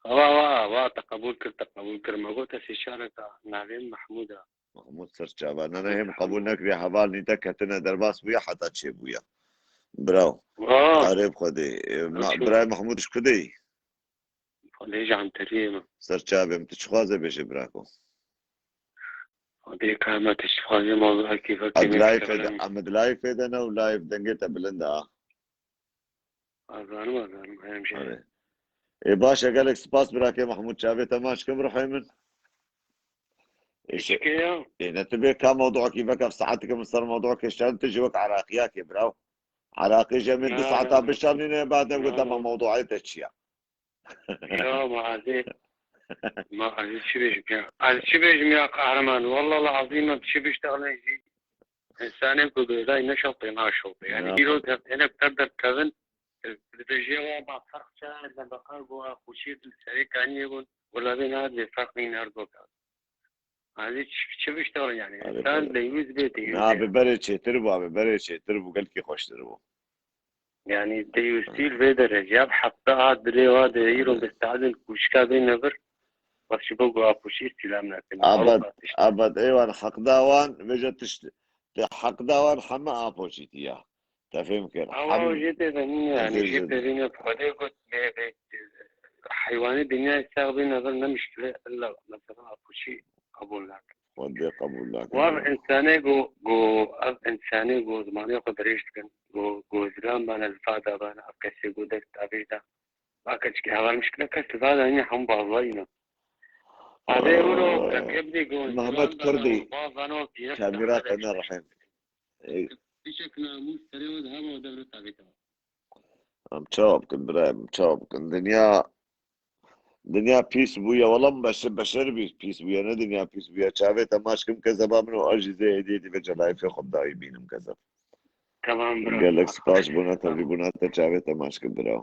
Wa, wa, wa, te qebûl kir, te qebûl kir. Me got te sê şareka navê min Mehmûd e. Mehmûd ser çava. Nana hê min qebûl nekiriye. Heval nîte ketine derbas bûye heta çêbûye. Bravo. Wa. Erê bi Xwedê. E, ma-, birayê Mehmûd ji ku de yî? Xwedê ji Enteriyê me. Ser çavê min. Tu çi xwaze bêje birako? Xwedê ka me tişt xwazê mewzuekî vekî. Ez live de, em di live de ne û live dengê te bilind e. Azanim, azanim, heyim jî. Erê. Ê, baş e, gelek spas birakê Mehmûd, çavê te maç kim ruhê min. Ê, şe-, Çike ya? Ê, ne tu bê ka mewduekî veke, saeteke min ser mewduekê şan, tu jî wek Iraqiyakê, biraw. Iraqê jî em ê du saeta bişanîne, bad em got, dema mewduê te çi ye? Ya, ma ez ê, ma ez ê çi bêjim ya? Ez çi bêjim ya, Qehreman? Wallah lazim em çi biştexilin jî. Însanê ku bêzay neşewtê naşewtê. Yani îro hinek tev derkevin, dibêje wa ma ferq çi ye, ne beqer ku a xweşiyê tu li serê kaniyê bûn, wela bê niha dibê ferq nîn her dokan. Hadi çi, çi biştexilin yani. Însan deywîz bê, deywîz. Na, bi berê çêtir bû, bi berê çêtir bû, gelkî xweştir bû. Yani deywîstî li vê derece ya, bi heta a dilê wa de îro destadin kûçika bê nevir, bas ji bo ku a xweşî îstîlam nekin. Abed, abed, ê wan heqda wan, vêje tişt, te heqda wan heme apoçîtiya. Te fêm kir. Awa jê tê de nîne, yani jê tê de nîne, Xwedê got, bê, bê, heywanê dinyayê sax bê nevir ne mişkile, illa mesela apoçî qebûl nakin. Xwedê qebûl nakin. Wan însanê ku, ku ev însanê ku zimanê xwe dirêj dikin, ku, ku zilam bane li fada bane, ev kesê ku dest avê da. Ba keçikê heval mişkile kes li fada nîne, hemû bazayî ne. Adê wilo, kekebdê ku Mehmet Kurdî, bazano, kamera te nerihên. Ey. Piçek namûs serê we de hema devre tavê te. Em çawa bikin, birayê min, çawa bikin? Dinya, dinya pîs bûye. Wela min beşe-, beşer bî pîs bûye, ne dinya pîs bûye. Çavê te maç kim kezeba min û ez jî zê hêdî hêdî vê celayê fê xwe bi dawî bînim kezeb. Tamam, bira. Gelek spas bona tevlîbûna te, çavê te maç kim bira.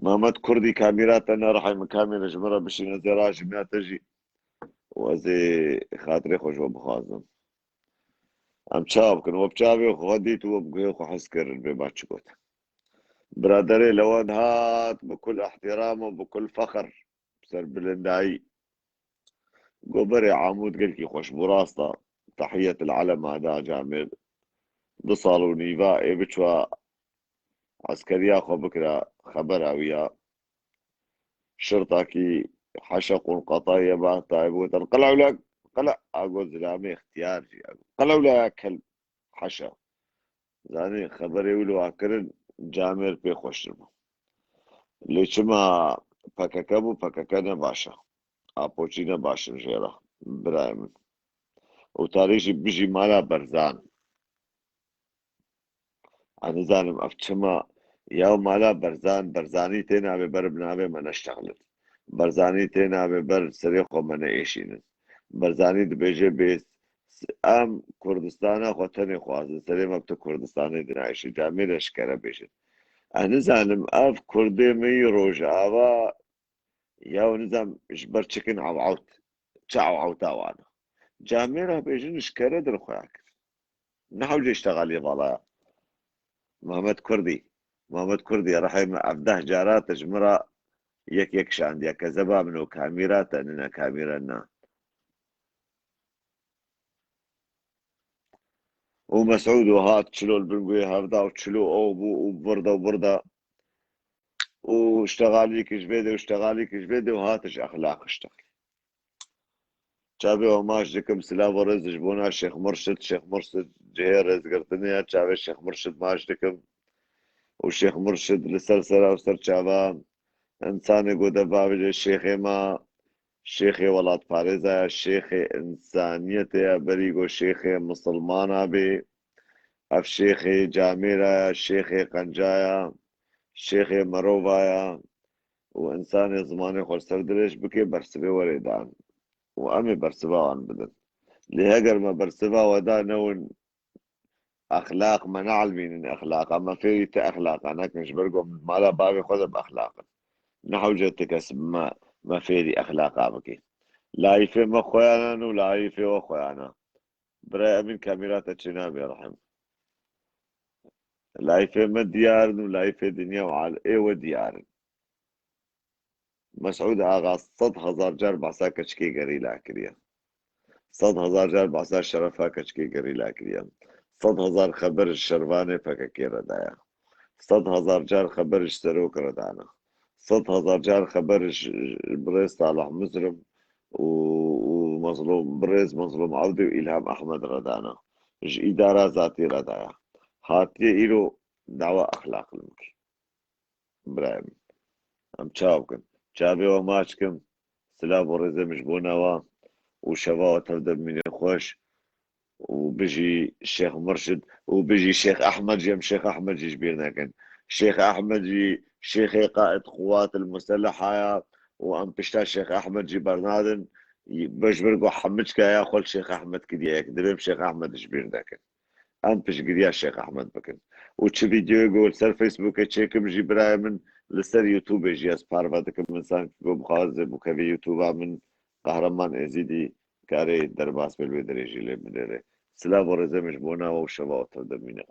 Mehmet Kurdî, kamîra te nerihê min, kamîra ji min re bişîne zêra jimiya te jî. Û ez ê xatirê xwe ji we bixwazim. Em çawa bikin? We bi çavê xwe dît û we bi guhê xwe his kir, bê ba çi got. Biraderê Lewend hat, bi kul ihtiram û bi kul fexr, serbilindayî. Goberê Amûd gelkî xweş bû, rast e. Tehiyetil elema da camêr. Du sal û nîva ê biçwa eskeriya xwe bikira, xebera wî ya. Şirtakî heşe qûnqatayê ba tayê gotin, "Qilewle, qile", a got zilamê ixtiyar jî, a got, "Qilewle ya kelb, heşe." Zanî, xeberê wî li wa kirin, camêr pê xweştir bû. Lê çima P K K bû, P K K ne baş e. Apoçî ne baş in jê re, birayê min. Û tarî jî bijî mala Berzan. Ez nizanim ev çima ya mala Berzan, Berzanî tê navê ber bi navê me neştexilin. Berzanî tê navê ber serê xwe me neêşînin. Berzanî dibêje bê s-, em Kurdistana xwe tenê xwazin, serê me bi tu Kurdistanê dinayêşî, camêr eşkere bêjin. Ez nizanim ev Kurdê me yî Rojava ya nizam ji ber çikin ewewt, çi ewewta wan e. Camêra bêjin ji kere din xwe ya kir. Ne hewce îştexaliyê vala ya. Muhammed Kurdî, Muhammed Kurdî, rehê min ev deh cara te ji min re yek yek şandiye. Kezeba min û kamîra te nine, kamîra na. Û Mesûd û hat çilo li bin guhê hevda û çilo ew bû û burada û burada. Û ştexalî ki ji vê de û ştexalî ki ji vê de û hat ji exlaq ştexlî. Çavê we maç dikim, silav û rêz ji bona Şêx Murşid. Şêx Murşid cihê rêzgirtinê ye, çavê Şêx Murşid maç dikim. Û Şêx Murşid li ser sera û ser çava însanê ku de bavêje şêxê me, şêxê welatparêza ye, şêxê însaniyetê ye, berî ku şêxê misilmana bê, ev şêxê camêra ye, şêxê qenca ye, şêxê merova ye û însanê zimanê xwe li ser dirêj bike, bersivê werê dan. Û em ê bersiva wan bidin. Lê heger me bersiva we da newin, exlaq me neelmînin, exlaqa me fêrî ti exlaqa nekin, ji ber ku em mala bavê xwe de bi exlaq in. Ne hewce ti kes me, me fêrî exlaqa bike. Layîfê me xweyanan û layîfê we xweyana. Birayê Emîn, kamîra te çênabê, rehim. Layîfê me diyar in û layîfê dinya û al-, ê we diyar in. Mesûd Axa sed hezar car behsa keçikê gerîla kiriye. Sed hezar car behsa şerefa keçikê gerîla kiriye. Sed hezar xeber ji şervanê P K K re daye. Sed hezar car xeber ji serok re dane. Sed hezar car xeber ji, ji birêz Salih Mizrim û, û Mezlûm, birêz Mezlûm Evdî û Îlham Ehmed re dane. Ji îdara zatî re daye. Hatiye îro dawa exlaq li min kir. Birayê min. Em çawa bikin? Çavê we maç kim. Silav û rêzê min ji bona we û şeva we tev de bimîne. Baş û bijî Şêx Murşid û bijî Şêx Ehmed jî, em Şêx Ehmed jî ji bîr nekin. Şêx Ehmed jî şêxê qaid quwat il museleha ya û em pişta Şêx Ehmed jî bernadin. Ji ber ku hemiçka ya xwe li Şêx Ehmed kiriye yek, divê em Şêx Ehmed ji bîr nekin. Em piştgiriya Şêx Ehmed bikin. Û çi vîdeoyê ku li ser Facebookê çêkim jî birayê min, li ser YouTubeê jî ez parve dikim. Însan ku bixwaze bikeve YouTube'a min, Qehreman Êzîdî, karê derbas bê li wê derê jî lê binêre. Silav û rêzê min ji bo we û şeva we tev de bimîne.